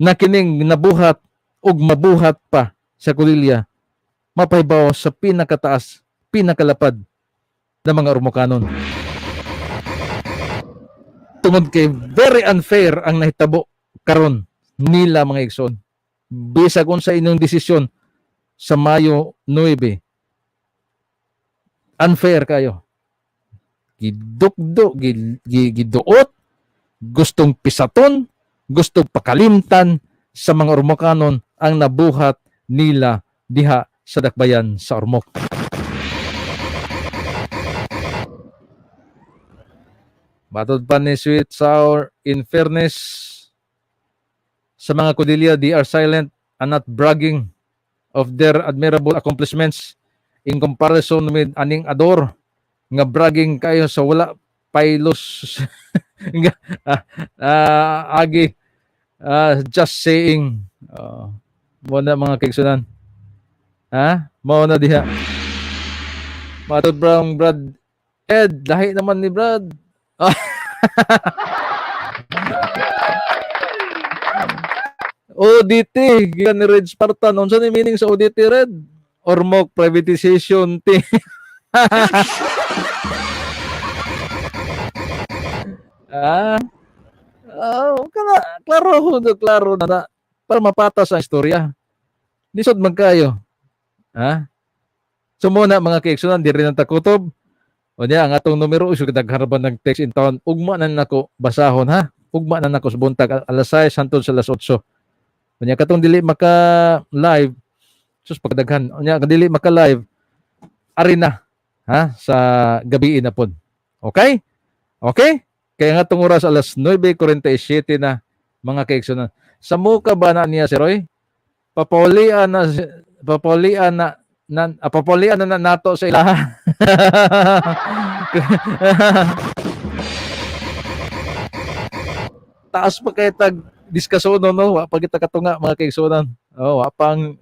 Speaker 2: na kining nabuhat og mabuhat pa sa Codilia mapahibaw sa pinakataas, pinakalapad na mga Ormocanon. Tungod kay very unfair ang nahitabo karon nila, mga igsoon. Bisag unsa inyong desisyon sa Mayo 9, unfair kayo. Gidukdo, giduot, gustong pisaton, gustong pakalimtan sa mga Ormocanon ang nabuhat nila diha sa Dakbayan sa Ormoc. Matod pa ni Sweet Sour, in fairness sa mga Codilia, they are silent and not bragging of their admirable accomplishments in comparison with aning Ador nga bragging kayo sa wala pailos nga agi just saying. Mo na, mga kaigsunan, ha, mao na diha. Matod Brown Brad Ed, lahi naman ni Brad. ODT gikan ni Red Spartan. Unsa ni meaning sa ODT, Red? Ormoc privatization T. Oh, kana klaro klaro na, na para mapatas ang istorya. Lisod man kayo. Ha? So muna, mga kaigsunan, di rin ang takutob. O niya, ang atong numero, iso daghan ba ng text in town. Ugma na nako basahon ha. Ugma na nako sa buntag alas 6 hantod sa alas 8. O niya, katong dili maka live, sus pagdaghan. O niya, dili maka live, ari na ha sa gabi na pod. Okay? Okay? Kaya nga itong oras alas 9:47 na, mga kaigsunan. Sa muka ba na niya si Roy? Papaulian na. Nan apapulian na na nato sa ilaha. Taas pa kay tag diskasono, no? Wa pa kita katunga, mga kaigsuonan. Oh, wa pa ang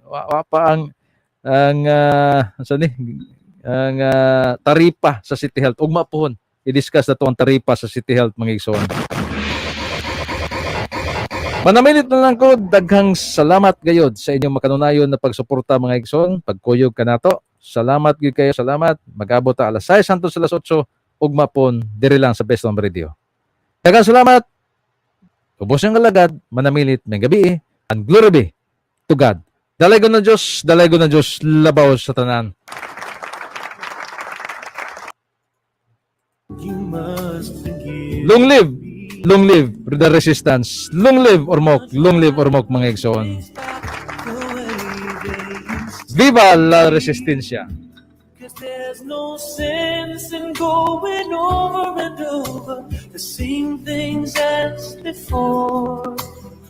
Speaker 2: sa ni ang taripa sa City Health. Ugma pohon i-discuss na to ang taripa sa City Health, mga igsoon. Manamilit na lang ko, daghang salamat gayod sa inyong makanunayon na pagsuporta, mga igsoon, pagkuyog kanato. Salamat gyud kayo, salamat. Mag-abot ta alas 6 hangtod sa alas 8 ugma pon diri lang sa Best One Radio. Daghang salamat. Ubos yung galagad, manamilit maayong gabii, and glory be to God. Dalaygon ng Diyos, dalaygon ng Diyos, labaw sa tanan.
Speaker 1: You must forgive.
Speaker 2: Long live the resistance. Long live Ormoc, long live Ormoc, mga igsoon.
Speaker 1: The way they used.
Speaker 2: Viva la resistencia.
Speaker 1: 'Cause there's no sense in going over and over the same things as before.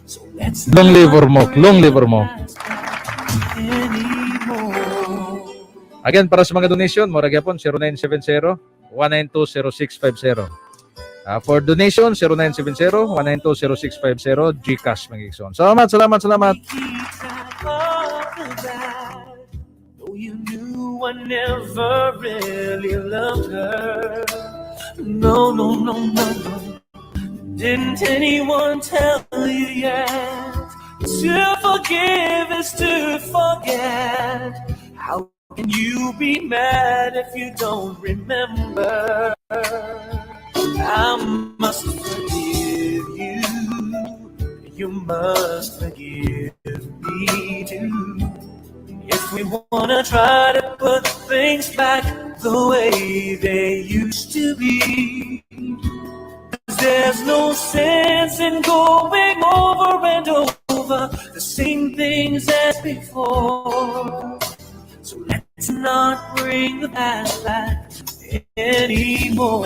Speaker 1: So let's
Speaker 2: Long live
Speaker 1: not
Speaker 2: Ormoc, long live Ormoc.
Speaker 1: anymore.
Speaker 2: Again, para sa mga donation, mura gyapon 0970-192-0650. For donation, 0970-192-0650, GCash, mga igsoon. Salamat, salamat, salamat.
Speaker 1: We keep track of the bad. Though you knew I never really loved her. No. Didn't anyone tell you yet? To forgive is to forget. How can you be mad if you don't remember? I must forgive you. You must forgive me too. If we wanna try to put things back the way they used to be. 'Cause there's no sense in going over and over the same things as before. So let's not bring the past back anymore.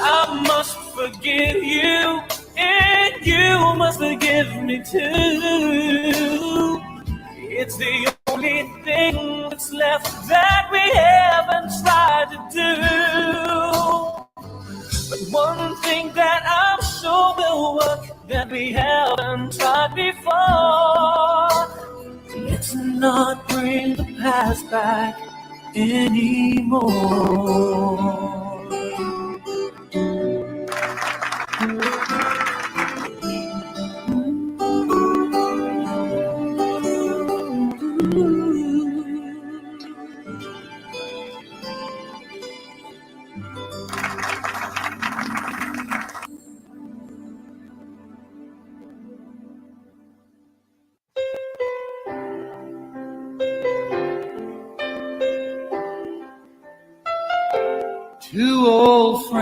Speaker 1: I must forgive you, and you must forgive me too. It's the only thing that's left that we haven't tried to do. But one thing that I'm sure will work that we haven't tried before. Let's not bring the past back anymore. Two old friends.